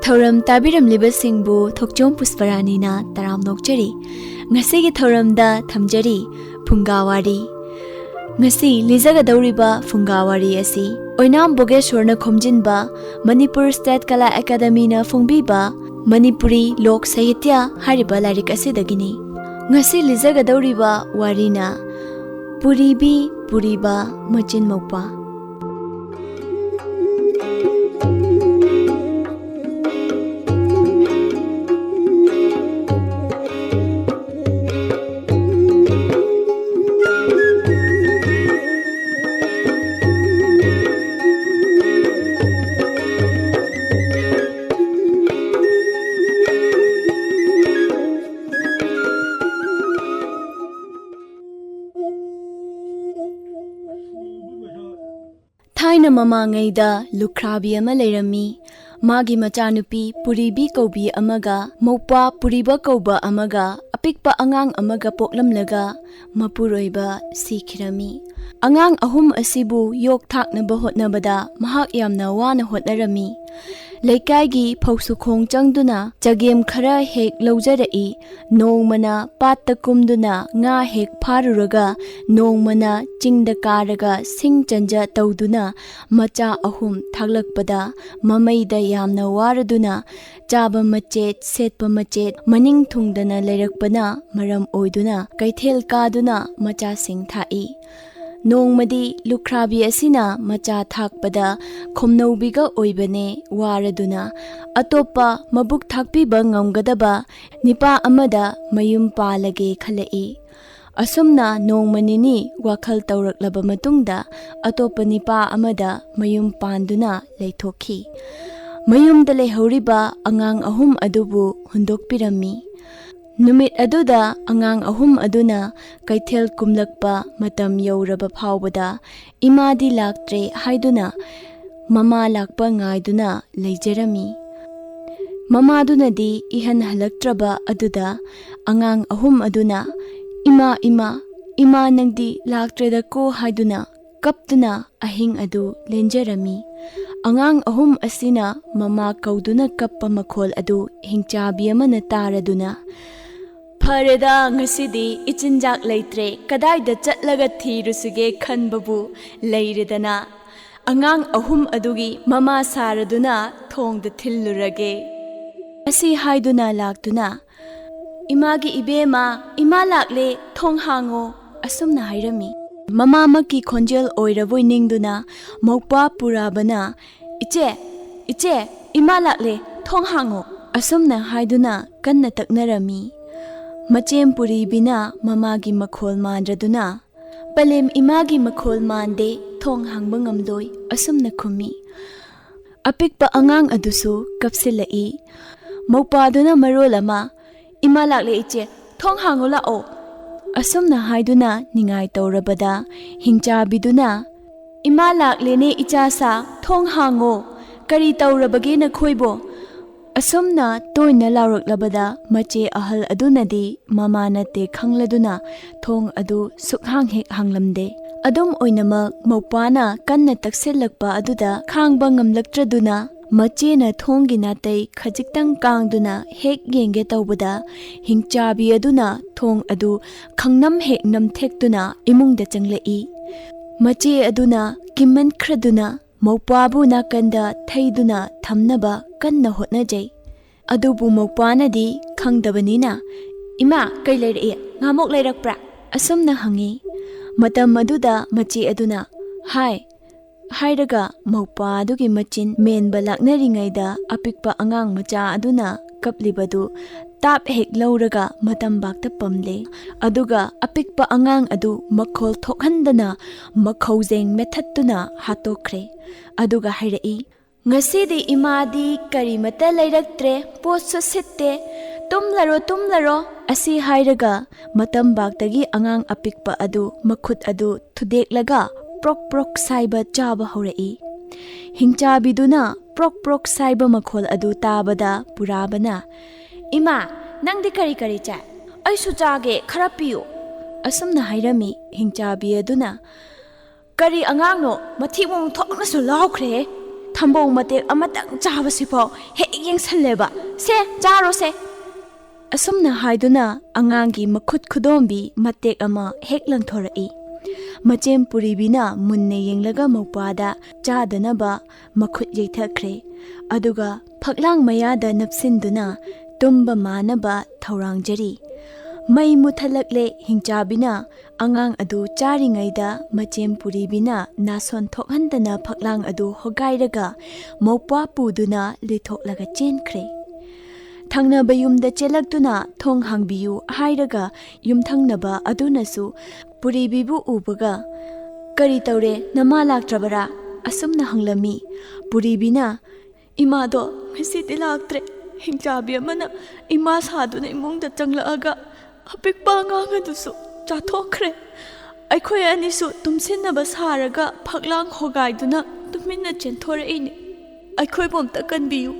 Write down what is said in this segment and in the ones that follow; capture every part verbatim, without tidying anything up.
ꯊꯧꯔꯝ ꯇꯥꯕꯤꯔꯝꯂꯤꯕꯁꯤꯡꯕꯨ ꯊꯣꯛꯆꯣꯝ ꯄꯨꯁꯄꯔꯥꯅꯤꯅ ꯇꯔꯥꯝꯅ ꯑꯣꯛꯆꯔꯤ꯫ ꯉꯁꯤꯒꯤ ꯊꯧꯔꯝꯗ ꯊꯝꯖꯔꯤ ꯐꯨꯡꯒꯥ ꯋꯥꯔꯤ꯫ ꯉꯁꯤ ꯂꯤꯖꯒꯗꯧꯔꯤꯕ ꯐꯨꯡꯒꯥ ꯋꯥꯔꯤ ꯑꯁꯤ ꯑꯣꯏꯅꯥꯝ ꯕꯣꯒꯦꯁꯣꯔꯅ ꯈꯣꯝꯖꯤꯟꯕ ꯃꯅꯤꯄꯨꯔ ꯁ꯭ꯇꯦꯠ ꯀꯂꯥ ꯑꯦꯀꯥꯗꯃꯤꯅ ꯐꯣꯡꯕꯤꯕ ꯃꯅꯤꯄꯨꯔꯤ ꯂꯣꯛ ꯁꯥꯍꯤꯇ꯭ꯌ ꯍꯥꯏꯔꯤꯕ ꯂꯥꯏꯔꯤꯛ ꯑꯁꯤꯗꯒꯤꯅꯤ꯫ ꯉꯁꯤ ꯂꯤꯖꯒꯗꯧꯔꯤꯕ ꯋꯥꯔꯤꯅ ꯄꯨꯔꯤꯕꯤ ꯄꯨꯔꯤꯕ ꯃꯆꯤꯟ ꯃꯧꯄ꯭ꯋꯥ꯫ ꯊꯥꯏꯅ ꯃꯃꯥꯡꯉꯩꯗ ꯂꯨꯈ꯭ꯔꯥꯕꯤ ꯑꯃ ꯂꯩꯔꯝꯃꯤ꯫ ꯃꯥꯒꯤ ꯃꯆꯥꯅꯨꯄꯤ ꯄꯨꯔꯤꯕꯤ ꯀꯧꯕꯤ ꯑꯃꯒ, ꯃꯧꯄ꯭ꯋꯥ ꯄꯨꯔꯤꯕ ꯀꯧꯕ ꯑꯃꯒ, ꯑꯄꯤꯛꯄ ꯑꯉꯥꯡ ꯑꯃꯒ ꯄꯣꯛꯂꯝꯂꯒ, ꯃꯄꯨꯔꯣꯏꯕ ꯁꯤꯈꯤꯔꯝꯃꯤ꯫ ꯑꯉꯥꯡ ꯑꯍꯨꯝ ꯑꯁꯤꯕꯨ ꯌꯣꯛ ꯊꯥꯛꯅꯕ ꯍꯣꯠꯅꯕꯗ ꯃꯍꯥꯛ ꯌꯥꯝꯅ ꯋꯥꯅ ꯍꯣꯠꯅꯔꯝꯃꯤ꯫ ꯂꯩꯀꯥꯏꯒꯤ ꯐꯧꯁꯨꯈꯣꯡ ꯆꯪꯗꯨꯅ ꯆꯒꯦꯝ ꯈꯔ ꯍꯦꯛ ꯂꯧꯖꯔꯛꯏ꯫ ꯅꯣꯡꯃꯅ ꯄꯥꯠꯇ ꯀꯨꯝꯗꯨꯅ ꯉꯥ ꯍꯦꯛ ꯐꯥꯔꯨꯔꯒ, ꯅꯣꯡꯃꯅ ꯆꯤꯡꯗ ꯀꯥꯔꯒ ꯁꯤꯡ ꯆꯟꯖ ꯇꯧꯗꯨꯅ ꯃꯆꯥ ꯑꯍꯨꯝ ꯊꯥꯛꯂꯛꯄꯗ, ꯃꯃꯩꯗ ꯌꯥꯝꯅ ꯋꯥꯔꯗꯨꯅ ꯆꯥꯕ ꯃꯆꯦꯠ, ꯁꯦꯠꯄ ꯃꯆꯦꯠ ꯃꯅꯤꯡ ꯊꯨꯡꯗꯅ ꯂꯩꯔꯛꯄꯅ ꯃꯔꯝ ꯑꯣꯏꯗꯨꯅ ꯀꯩꯊꯦꯜ ꯀꯥꯗꯨꯅ ꯃꯆꯥꯁꯤꯡ ꯊꯥꯛꯏ꯫ ꯅꯣꯡꯃꯗꯤ ꯂꯨꯈ꯭ꯔꯥꯕꯤ ꯑꯁꯤꯅ ꯃꯆꯥ ꯊꯥꯛꯄꯗ ꯈꯣꯝꯅꯧꯕꯤꯒ ꯑꯣꯏꯕꯅꯦ ꯋꯥꯔꯗꯨꯅ, ꯑꯇꯣꯞꯄ ꯃꯕꯨꯛ ꯊꯥꯛꯄꯤꯕ ꯉꯝꯒꯗꯕ ꯅꯤꯄꯥ ꯑꯃꯗ ꯃꯌꯨꯝ ꯄꯥꯜꯂꯒꯦ ꯈꯜꯂꯛꯏ꯫ ꯑꯁꯨꯝꯅ ꯅꯣꯡꯃ ꯅꯤꯅꯤ ꯋꯥꯈꯜ ꯇꯧꯔꯛꯂꯕ ꯃꯇꯨꯡꯗ, ꯑꯇꯣꯞꯄ ꯅꯤꯄꯥ ꯑꯃꯗ ꯃꯌꯨꯝ ꯄꯥꯟꯗꯨꯅ ꯂꯩꯊꯣꯛꯈꯤ꯫ ꯃꯌꯨꯝꯗ ꯂꯩꯍꯧꯔꯤꯕ ꯑꯉꯥꯡ ꯑꯍꯨꯝ ꯑꯗꯨꯕꯨ ꯍꯨꯟꯗꯣꯛꯄꯤꯔꯝꯃꯤ꯫ ꯅꯨꯃꯤꯠ ꯑꯗꯨꯗ ꯑꯉꯥꯡ ꯑꯍꯨꯝ ꯑꯗꯨꯅ ꯀꯩꯊꯦꯜ ꯀꯨꯝꯂꯛꯄ ꯃꯇꯝ ꯌꯧꯔꯕ ꯐꯥꯎꯕꯗ, ꯏꯃꯥꯗꯤ ꯂꯥꯛꯇ꯭ꯔꯦ ꯍꯥꯏꯗꯨꯅ ꯃꯃꯥ ꯂꯥꯛꯄ ꯉꯥꯏꯗꯨꯅ ꯂꯩꯖꯔꯝꯃꯤ꯫ ꯃꯃꯥꯗꯨꯅꯗꯤ ꯏꯍꯟ ꯍꯜꯂꯛꯇ꯭ꯔꯕ ꯑꯗꯨꯗ, ꯑꯉꯥꯡ ꯑꯍꯨꯝ ꯑꯗꯨꯅ, "ꯏꯃꯥ, ꯏꯃꯥ, ꯏꯃꯥ, ꯅꯪꯗꯤ ꯂꯥꯛꯇ꯭ꯔꯦꯗꯀꯣ" ꯍꯥꯏꯗꯨꯅ ꯀꯞꯇꯨꯅ ꯑꯍꯤꯡ ꯑꯗꯨ ꯂꯦꯟꯖꯔꯝꯃꯤ꯫ ꯑꯉꯥꯡ ꯑꯍꯨꯝ ꯑꯁꯤꯅ ꯃꯃꯥ ꯀꯧꯗꯨꯅ ꯀꯞꯄ ꯃꯈꯣꯜ ꯑꯗꯨ ꯍꯤꯡꯆꯥꯕꯤ ꯑꯃꯅ ꯇꯥꯔꯗꯨꯅ, "ꯐꯔꯦꯗ, ꯉꯁꯤꯗꯤ ꯏꯆꯤꯟꯖꯥꯛ ꯂꯩꯇ꯭ꯔꯦ, ꯀꯗꯥꯏꯗ ꯆꯠꯂꯒ ꯊꯤꯔꯨꯁꯤꯒꯦ ꯈꯟꯕꯕꯨ ꯂꯩꯔꯦꯗꯅ꯫ ꯑꯉꯥꯡ ꯑꯍꯨꯝ ꯑꯗꯨꯒꯤ ꯃꯃꯥ ꯁꯥꯔꯗꯨꯅ ꯊꯣꯡꯗ ꯊꯤꯜꯂꯨꯔꯒꯦ"꯫ ꯑꯁꯤ ꯍꯥꯏꯗꯨꯅ ꯂꯥꯛꯇꯨꯅ, "ꯏꯃꯥꯒꯤ ꯏꯕꯦꯝꯃ, ꯏꯃꯥ ꯂꯥꯛꯂꯦ, ꯊꯣꯡ ꯍꯥꯡꯉꯣ" ꯑꯁꯨꯝꯅ ꯍꯥꯏꯔꯝꯃꯤ꯫ ꯃꯃꯥꯃꯛꯀꯤ ꯈꯣꯟꯖꯦꯜ ꯑꯣꯏꯔꯕꯣꯏ ꯅꯤꯡꯗꯨꯅ ꯃꯧꯄ꯭ꯋꯥ ꯄꯨꯔꯥꯕꯅ, "ꯏꯆꯦ, ꯏꯆꯦ, ꯏꯃꯥ ꯂꯥꯛꯂꯦ, ꯊꯣꯡ ꯍꯥꯡꯉꯣ" ꯑꯁꯨꯝꯅ ꯍꯥꯏꯗꯨꯅ ꯀꯟꯅ ꯇꯛꯅꯔꯝꯃꯤ꯫ ꯃꯆꯦꯝ ꯄꯨꯔꯤꯕꯤꯅ ꯃꯃꯥꯒꯤ ꯃꯈꯣꯜ ꯃꯥꯟꯗ꯭ꯔꯗꯨꯅ, "ꯄꯂꯦꯝ ꯏꯃꯥꯒꯤ ꯃꯈꯣꯜ ꯃꯥꯟꯗꯦ, ꯊꯣꯡ ꯍꯥꯡꯕ ꯉꯝꯗꯣꯏ" ꯑꯁꯨꯝꯅ ꯈꯨꯝꯃꯤ꯫ ꯑꯄꯤꯛꯄ ꯑꯉꯥꯡ ꯑꯗꯨꯁꯨ ꯀꯞꯁꯤꯜꯂꯛꯏ꯫ ꯃꯧꯄꯥꯗꯨꯅ ꯃꯔꯣꯜ ꯑꯃ, "ꯏꯃꯥ ꯂꯥꯛꯂꯦ ꯏꯆꯦ, ꯊꯣꯡ ꯍꯥꯡꯉꯣ ꯂꯥꯛꯑꯣ" ꯑꯁꯨꯝꯅ ꯍꯥꯏꯗꯨꯅ ꯅꯤꯡꯉꯥꯏ ꯇꯧꯔꯕꯗ, ꯍꯤꯡꯆꯥꯕꯤꯗꯨꯅ, "ꯏꯃꯥ ꯂꯥꯛꯂꯦꯅꯦ ꯏꯆꯥꯁꯥ, ꯊꯣꯡ ꯍꯥꯡꯉꯣ, ꯀꯔꯤ ꯇꯧꯔꯕꯒꯦ ꯅꯈꯣꯏꯕꯣ?" ꯑꯁꯨꯝꯅ ꯇꯣꯏꯅ ꯂꯥꯎꯔꯛꯂꯕꯗ, ꯃꯆꯦ ꯑꯍꯜ ꯑꯗꯨꯅꯗꯤ ꯃꯃꯥ ꯅꯠꯇꯦ ꯈꯪꯂꯗꯨꯅ ꯊꯣꯡ ꯑꯗꯨ ꯁꯨꯛꯍꯥꯡ ꯍꯦꯛ ꯍꯥꯡꯂꯝꯗꯦ꯫ ꯑꯗꯨꯝ ꯑꯣꯏꯅꯃꯛ, ꯃꯧꯄ꯭ꯋꯥꯅ ꯀꯟꯅ ꯇꯛꯁꯤꯜꯂꯛꯄ ꯑꯗꯨꯗ ꯈꯥꯡꯕ ꯉꯝꯂꯛꯇ꯭ꯔꯗꯨꯅ, ꯃꯆꯦꯅ ꯊꯣꯡꯒꯤ ꯅꯥꯇꯩ ꯈꯖꯤꯛꯇꯪ ꯀꯥꯡꯗꯨꯅ ꯍꯦꯛ ꯌꯦꯡꯒꯦ ꯇꯧꯕꯗ, ꯍꯤꯡꯆꯥꯕꯤ ꯑꯗꯨꯅ ꯊꯣꯡ ꯑꯗꯨ ꯈꯪꯅꯝ ꯍꯦꯛ ꯅꯝꯊꯦꯛꯇꯨꯅ ꯏꯃꯨꯡꯗ ꯆꯪꯂꯛꯏ꯫ ꯃꯆꯦ ꯑꯗꯨꯅ ꯀꯤꯃꯟꯈ꯭ꯔꯗꯨꯅ ꯃꯧꯄ꯭ꯋꯥꯕꯨ ꯅꯥꯀꯟꯗ ꯊꯩꯗꯨꯅ ꯊꯝꯅꯕ ꯀꯟꯅ ꯍꯣꯠꯅꯖꯩ꯫ ꯑꯗꯨꯕꯨ ꯃꯧꯄ꯭ꯋꯥꯅꯗꯤ ꯈꯪꯗꯕꯅꯤꯅ, "ꯏꯃꯥ, ꯀꯩ ꯂꯩꯔꯛꯏ? ꯉꯥꯃꯣꯛ ꯂꯩꯔꯛꯄ꯭ꯔꯥ?" ꯑꯁꯨꯝꯅ ꯍꯪꯉꯤ꯫ ꯃꯇꯝ ꯑꯗꯨꯗ ꯃꯆꯦ ꯑꯗꯨꯅ, "ꯍꯥꯏ" ꯍꯥꯏꯔꯒ ꯃꯧꯄ꯭ꯋꯥ ꯑꯗꯨꯒꯤ ꯃꯆꯤꯟ ꯃꯦꯟꯕ ꯂꯥꯛꯅꯔꯤꯉꯩꯗ, ꯑꯄꯤꯛꯄ ꯑꯉꯥꯡ ꯃꯆꯥ ꯑꯗꯨꯅ ꯀꯞꯂꯤꯕꯗꯨ ꯇꯥꯞ ꯍꯦꯛ ꯂꯧꯔꯒ ꯃꯇꯝꯕꯥꯛꯇ ꯄꯝꯂꯦ꯫ ꯑꯗꯨꯒ ꯑꯄꯤꯛꯄ ꯑꯉꯥꯡ ꯑꯗꯨ ꯃꯈꯣꯜ ꯊꯣꯛꯍꯟꯗꯅ ꯃꯈꯧꯖꯦꯡ ꯃꯦꯠꯊꯠꯇꯨꯅ ꯍꯥꯠꯇꯣꯛꯈ꯭ꯔꯦ꯫ ꯑꯗꯨꯒ ꯍꯥꯏꯔꯛꯏ, "ꯉꯁꯤꯗꯤ ꯏꯃꯥꯗꯤ ꯀꯔꯤꯃꯠꯇ ꯂꯩꯔꯛꯇ꯭ꯔꯦ, ꯄꯣꯠꯁꯨ ꯁꯤꯠꯇꯦ, ꯇꯨꯝꯂꯔꯣ, ꯇꯨꯝꯂꯔꯣ" ꯑꯁꯤ ꯍꯥꯏꯔꯒ ꯃꯇꯝꯕꯥꯛꯇꯒꯤ ꯑꯉꯥꯡ ꯑꯄꯤꯛꯄ ꯑꯗꯨ ꯃꯈꯨꯠ ꯑꯗꯨ ꯊꯨꯗꯦꯛꯂꯒ ꯄ꯭ꯔꯣꯛ ꯄ꯭ꯔꯣꯛ ꯁꯥꯏꯕ ꯆꯥꯕ ꯍꯧꯔꯛꯏ꯫ ꯍꯤꯡꯆꯥꯕꯤꯗꯨꯅ ꯄ꯭ꯔꯣꯛ ꯄ꯭ꯔꯣꯛ ꯁꯥꯏꯕ ꯃꯈꯣꯜ ꯑꯗꯨ ꯇꯥꯕꯗ ꯄꯨꯔꯥꯕꯅ, "ꯏꯃꯥ, ꯅꯪꯗꯤ ꯀꯔꯤ ꯀꯔꯤ ꯆꯥꯏ? ꯑꯩꯁꯨ ꯆꯥꯒꯦ, ꯈꯔ ꯄꯤꯌꯨ" ꯑꯁꯨꯝꯅ ꯍꯥꯏꯔꯝꯃꯤ꯫ ꯍꯤꯡꯆꯥꯕꯤ ꯑꯗꯨꯅ, "ꯀꯔꯤ ꯑꯉꯥꯡꯅꯣ, ꯃꯊꯤ ꯃꯣꯡ ꯊꯣꯛꯅꯁꯨ ꯂꯥꯎꯈ꯭ꯔꯦ"꯫ ꯊꯝꯕꯧ ꯃꯇꯦꯛ ꯑꯃꯇꯪ ꯆꯥꯕꯁꯤꯐꯥꯎ ꯍꯦꯛ ꯌꯦꯡꯁꯜꯂꯦꯕ꯫ ꯁꯦ, ꯆꯥꯔꯣꯁꯦ!" ꯑꯁꯨꯝꯅ ꯍꯥꯏꯗꯨꯅ ꯑꯉꯥꯡꯒꯤ ꯃꯈꯨꯠ ꯈꯨꯗꯣꯝꯕꯤ ꯃꯇꯦꯛ ꯑꯃ ꯍꯦꯛ ꯂꯪꯊꯣꯔꯛꯏ꯫ ꯃꯆꯦꯝ ꯄꯨꯔꯤꯕꯤꯅ ꯃꯨꯟꯅ ꯌꯦꯡꯂꯒ ꯃꯧꯄ꯭ꯋꯥꯗ ꯆꯥꯗꯅꯕ ꯃꯈꯨꯠ ꯌꯩꯊꯈ꯭ꯔꯦ꯫ ꯑꯗꯨꯒ ꯐꯛꯂꯥꯡ ꯃꯌꯥꯗ ꯅꯞꯁꯤꯟꯗꯨꯅ ꯇꯨꯝꯕ ꯃꯥꯟꯅꯕ ꯊꯧꯔꯥꯡꯖꯔꯤ꯫ ꯃꯩ ꯃꯨꯊꯠꯂꯛꯂꯦ꯫ ꯍꯤꯡꯆꯥꯕꯤꯅ ꯑꯉꯥꯡ ꯑꯗꯨ ꯆꯥꯔꯤꯉꯩꯗ ꯃꯆꯦꯝ ꯄꯨꯔꯤꯕꯤꯅ ꯅꯥꯁꯣꯟ ꯊꯣꯛꯍꯟꯗꯅ ꯐꯛꯂꯥꯡ ꯑꯗꯨ ꯍꯣꯒꯥꯏꯔꯒ ꯃꯧꯄ꯭ꯋꯥ ꯄꯨꯗꯨꯅ ꯂꯤꯊꯣꯛꯂꯒ ꯆꯦꯟꯈ꯭ꯔꯦ꯫ ꯊꯪꯅꯕ ꯌꯨꯝꯗ ꯆꯦꯜꯂꯛꯇꯨꯅ "ꯊꯣꯡ ꯍꯥꯡꯕꯤꯌꯨ" ꯍꯥꯏꯔꯒ ꯌꯨꯝꯊꯪꯅꯕ ꯑꯗꯨꯅꯁꯨ ꯄꯨꯔꯤꯕꯤꯕꯨ ꯎꯕꯒ, "ꯀꯔꯤ ꯇꯧꯔꯦ, ꯅꯃꯥ ꯂꯥꯛꯇ꯭ꯔꯕꯔꯥ?" ꯑꯁꯨꯝꯅ ꯍꯪꯂꯝꯃꯤ꯫ ꯄꯨꯔꯤꯕꯤꯅ, "ꯏꯃꯥꯗꯣ ꯉꯁꯤꯗꯤ ꯂꯥꯛꯇ꯭ꯔꯦ꯫ ꯍꯤꯡꯆꯥꯕꯤ ꯑꯃꯅ ꯏꯃꯥ ꯁꯥꯗꯨꯅ ꯏꯃꯨꯡꯗ ꯆꯪꯂꯛꯑꯒ ꯑꯄꯤꯛꯄ ꯑꯉꯥꯡ ꯑꯗꯨꯁꯨ ꯆꯥꯊꯣꯛꯈ꯭ꯔꯦ꯫ ꯑꯩꯈꯣꯏ ꯑꯅꯤꯁꯨ ꯇꯨꯝꯁꯤꯟꯅꯕ ꯁꯥꯔꯒ ꯐꯛꯂꯥꯡ ꯍꯣꯒꯥꯏꯗꯨꯅ ꯇꯨꯃꯤꯟꯅ ꯆꯦꯟꯊꯣꯔꯛꯏꯅꯤ꯫ ꯑꯩꯈꯣꯏꯕꯨ ꯑꯝꯇ ꯀꯟꯕꯤꯌꯨ꯫"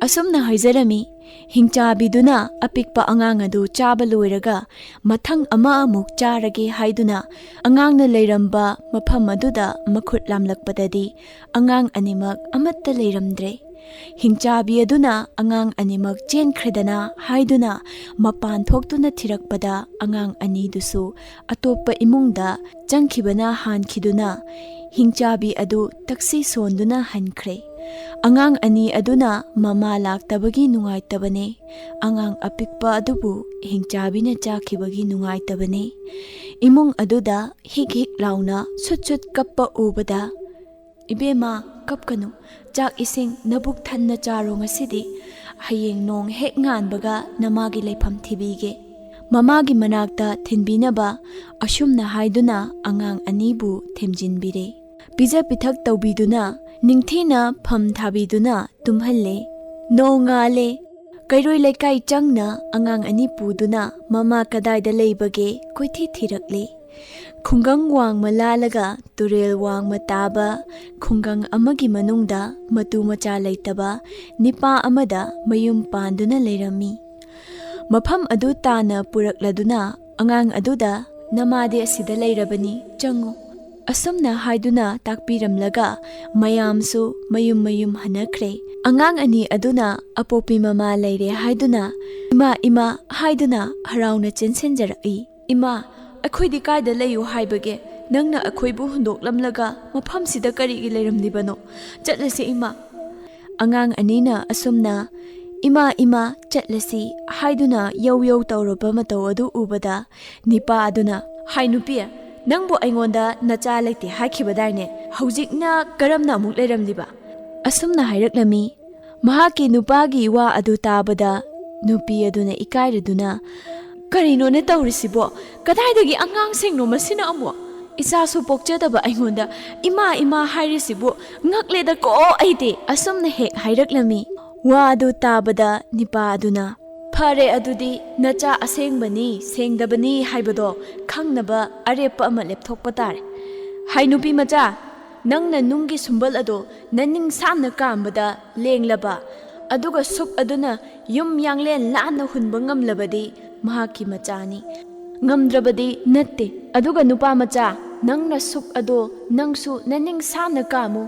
ꯑꯁꯨꯝꯅ ꯍꯥꯏꯖꯔꯝꯃꯤ꯫ ꯍꯤꯡꯆꯥꯕꯤꯗꯨꯅ ꯑꯄꯤꯛꯄ ꯑꯉꯥꯡ ꯑꯗꯨ ꯆꯥꯕ ꯂꯣꯏꯔꯒ ꯃꯊꯪ ꯑꯃ ꯑꯃꯨꯛ ꯆꯥꯔꯒꯦ ꯍꯥꯏꯗꯨꯅ ꯑꯉꯥꯡꯅ ꯂꯩꯔꯝꯕ ꯃꯐꯝ ꯑꯗꯨꯗ ꯃꯈꯨꯠ ꯂꯥꯝꯂꯛꯄꯗꯗꯤ ꯑꯉꯥꯡ ꯑꯅꯤꯃꯛ ꯑꯃꯠꯇ ꯂꯩꯔꯝꯗ꯭ꯔꯦ꯫ ꯍꯤꯡꯆꯥꯕꯤ ꯑꯗꯨꯅ ꯑꯉꯥꯡ ꯑꯅꯤꯃꯛ ꯆꯦꯟꯈ꯭ꯔꯦꯗꯅ ꯍꯥꯏꯗꯨꯅ ꯃꯄꯥꯟ ꯊꯣꯛꯇꯨꯅ ꯊꯤꯔꯛꯄꯗ ꯑꯉꯥꯡ ꯑꯅꯤꯗꯨꯁꯨ ꯑꯇꯣꯞꯄ ꯏꯃꯨꯡꯗ ꯆꯪꯈꯤꯕꯅ ꯍꯥꯟꯈꯤꯗꯨꯅ ꯍꯤꯡꯆꯥꯕꯤ ꯑꯗꯨ ꯇꯛꯁꯤ ꯁꯣꯟꯗꯨꯅ ꯍꯟꯈ꯭ꯔꯦ꯫ ꯑꯉꯥꯡ ꯑꯅꯤ ꯑꯗꯨꯅ ꯃꯃꯥ ꯂꯥꯛꯇꯕꯒꯤ ꯅꯨꯡꯉꯥꯏꯇꯕꯅꯦ꯫ ꯑꯉꯥꯡ ꯑꯄꯤꯛꯄ ꯑꯗꯨꯕꯨ ꯍꯤꯡꯆꯥꯕꯤꯅ ꯆꯥꯈꯤꯕꯒꯤ ꯅꯨꯡꯉꯥꯏꯇꯕꯅꯦ꯫ ꯏꯃꯨꯡ ꯑꯗꯨꯗ ꯍꯤꯛ ꯍꯤꯛ ꯂꯥꯎꯅ ꯁꯨꯠ ꯁꯨꯠ ꯀꯞꯄ ꯎꯕꯗ, "ꯏꯕꯦꯝꯃ, ꯀꯞꯀꯅꯨ꯫ ꯆꯥꯛ ꯏꯁꯤꯡ ꯅꯕꯨꯛ ꯊꯟꯅ ꯆꯥꯔꯣ ꯉꯁꯤꯗꯤ꯫ ꯍꯌꯦꯡ ꯅꯣꯡ ꯍꯦꯛ ꯉꯥꯟꯕꯒ ꯅꯃꯥꯒꯤ ꯂꯩꯐꯝ ꯊꯤꯕꯤꯒꯦ꯫" ꯃꯃꯥꯒꯤ ꯃꯅꯥꯛꯇ ꯊꯤꯟꯕꯤꯅꯕ ꯑꯁꯨꯝꯅ ꯍꯥꯏꯗꯨꯅ ꯑꯉꯥꯡ ꯑꯅꯤꯕꯨ ꯊꯦꯝꯖꯤꯟꯕꯤꯔꯦ꯫ ꯄꯤꯖ ꯄꯤꯊꯛ ꯇꯧꯕꯤꯗꯨꯅ ꯅꯤꯡꯊꯤꯅ ꯐꯝ ꯊꯥꯕꯤꯗꯨꯅ ꯇꯨꯝꯍꯜꯂꯦ꯫ ꯅꯣꯡꯉꯥꯜꯂꯦ꯫ ꯀꯩꯔꯣꯏ ꯂꯩꯀꯥꯏ ꯆꯪꯅ ꯑꯉꯥꯡ ꯑꯅꯤ ꯄꯨꯗꯨꯅ ꯃꯃꯥ ꯀꯗꯥꯏꯗ ꯂꯩꯕꯒꯦ ꯀꯣꯏꯊꯤ ꯊꯤꯔꯛꯂꯦ꯫ ꯈꯨꯡꯒꯪ ꯋꯥꯡꯃ ꯂꯥꯜꯂꯒ ꯇꯨꯔꯦꯜ ꯋꯥꯡꯃ ꯇꯥꯕ ꯈꯨꯡꯒꯪ ꯑꯃꯒꯤ ꯃꯅꯨꯡꯗ ꯃꯇꯨ ꯃꯆꯥ ꯂꯩꯇꯕ ꯅꯤꯄꯥ ꯑꯃꯗ ꯃꯌꯨꯝ ꯄꯥꯟꯗꯨꯅ ꯂꯩꯔꯝꯃꯤ꯫ ꯃꯐꯝ ꯑꯗꯨ ꯇꯥꯟꯅ ꯄꯨꯔꯛꯂꯗꯨꯅ ꯑꯉꯥꯡ ꯑꯗꯨꯗ, "ꯅꯃꯥꯗꯤ ꯑꯁꯤꯗ ꯂꯩꯔꯕꯅꯤ, ꯆꯪꯉꯨ꯫" ꯑꯁꯨꯝꯅ ꯍꯥꯏꯗꯨꯅ ꯇꯥꯛꯄꯤꯔꯝꯂꯒ ꯃꯌꯥꯝꯁꯨ ꯃꯌꯨꯝ ꯃꯌꯨꯝ ꯍꯟꯅꯈ꯭ꯔꯦ꯫ ꯑꯉꯥꯡ ꯑꯅꯤ ꯑꯗꯨꯅ ꯑꯄꯣꯛꯄꯤ ꯃꯃꯥ ꯂꯩꯔꯦ ꯍꯥꯏꯗꯨꯅ "ꯏꯃꯥ, ꯏꯃꯥ" ꯍꯥꯏꯗꯨꯅ ꯍꯔꯥꯎꯅ ꯆꯦꯟꯁꯤꯟꯖꯔꯛꯏ꯫ "ꯏꯃꯥ, ꯑꯩꯈꯣꯏꯗꯤ ꯀꯥꯏꯗ ꯂꯩꯌꯨ ꯍꯥꯏꯕꯒꯦ? ꯅꯪꯅ ꯑꯩꯈꯣꯏꯕꯨ ꯍꯨꯟꯗꯣꯛꯂꯝꯂꯒ ꯃꯐꯝꯁꯤꯗ ꯀꯔꯤꯒꯤ ꯂꯩꯔꯝꯂꯤꯕꯅꯣ? ꯆꯠꯂꯁꯤ ꯏꯃꯥ"꯫ ꯑꯉꯥꯡ ꯑꯅꯤꯅ ꯑꯁꯨꯝꯅ "ꯏꯃꯥ, ꯏꯃꯥ, ꯆꯠꯂꯁꯤ" ꯍꯥꯏꯗꯨꯅ ꯌꯧ ꯌꯧ ꯇꯧꯔꯕ ꯃꯇꯧ ꯑꯗꯨ ꯎꯕꯗ ꯅꯤꯄꯥ ꯑꯗꯨꯅ "ꯍꯥꯏ ꯅꯨꯄꯤ, ꯅꯪꯕꯨ ꯑꯩꯉꯣꯟꯗ ꯅꯆꯥ ꯂꯩꯇꯦ ꯍꯥꯏꯈꯤꯕꯗꯥꯏꯅꯦ? ꯍꯧꯖꯤꯛꯅ ꯀꯔꯝꯅ ꯑꯃꯨꯛ ꯂꯩꯔꯝꯂꯤꯕ?" ꯑꯁꯨꯝꯅ ꯍꯥꯏꯔꯛꯂꯝꯃꯤ꯫ ꯃꯍꯥꯛꯀꯤ ꯅꯨꯄꯥꯒꯤ ꯋꯥ ꯑꯗꯨ ꯇꯥꯕꯗ ꯅꯨꯄꯤ ꯑꯗꯨꯅ ꯏꯀꯥꯏꯔꯗꯨꯅ "ꯀꯔꯤꯅꯣꯅꯦ ꯇꯧꯔꯤꯁꯤꯕꯣ? ꯀꯗꯥꯏꯗꯒꯤ ꯑꯉꯥꯡꯁꯤꯡꯅꯣ ꯃꯁꯤꯅ ꯑꯃꯨꯛ? ꯏꯆꯥꯁꯨ ꯄꯣꯛꯆꯗꯕ ꯑꯩꯉꯣꯟꯗ ꯏꯃꯥ, ꯏꯃꯥ ꯍꯥꯏꯔꯤꯁꯤꯕꯨ ꯉꯛꯂꯦꯗꯀꯣ ꯑꯩꯗꯤ!" ꯑꯁꯨꯝꯅ ꯍꯦꯛ ꯍꯥꯏꯔꯛꯂꯝꯃꯤ꯫ ꯋꯥ ꯑꯗꯨ ꯇꯥꯕꯗ ꯅꯤꯄꯥ ꯑꯗꯨꯅ "ꯐꯔꯦ, ꯑꯗꯨꯗꯤ ꯅꯆꯥ ꯑꯁꯦꯡꯕꯅꯤ ꯁꯦꯡꯗꯕꯅꯤ ꯍꯥꯏꯕꯗꯣ ꯈꯪꯅꯕ ꯑꯔꯦꯞꯄ ꯑꯃ ꯂꯦꯞꯊꯣꯛꯄ ꯇꯥꯔꯦ꯫ ꯍꯥꯏ ꯅꯨꯄꯤ ꯃꯆꯥ, ꯅꯪꯅ ꯅꯨꯡꯒꯤ ꯁꯨꯝꯕꯜ ꯑꯗꯣ ꯅꯅꯤꯡꯁꯥꯝꯅ ꯀꯥꯝꯕꯗ ꯂꯦꯡꯂꯕ, ꯑꯗꯨꯒ ꯁꯨꯛ ꯑꯗꯨꯅ ꯌꯨꯝ ꯌꯥꯡꯂꯦꯟ ꯂꯥꯟꯅ ꯍꯨꯟꯕ ꯉꯝꯂꯕꯗꯤ ꯃꯍꯥꯛꯀꯤ ꯃꯆꯥꯅꯤ, ꯉꯝꯗ꯭ꯔꯕꯗꯤ ꯅꯠꯇꯦ꯫ ꯑꯗꯨꯒ ꯅꯨꯄꯥ ꯃꯆꯥ, ꯅꯪꯅ ꯁꯨꯛ ꯑꯗꯣ ꯅꯪꯁꯨ ꯅꯅꯤꯡꯁꯥꯝꯅ ꯀꯥꯝꯃꯨ,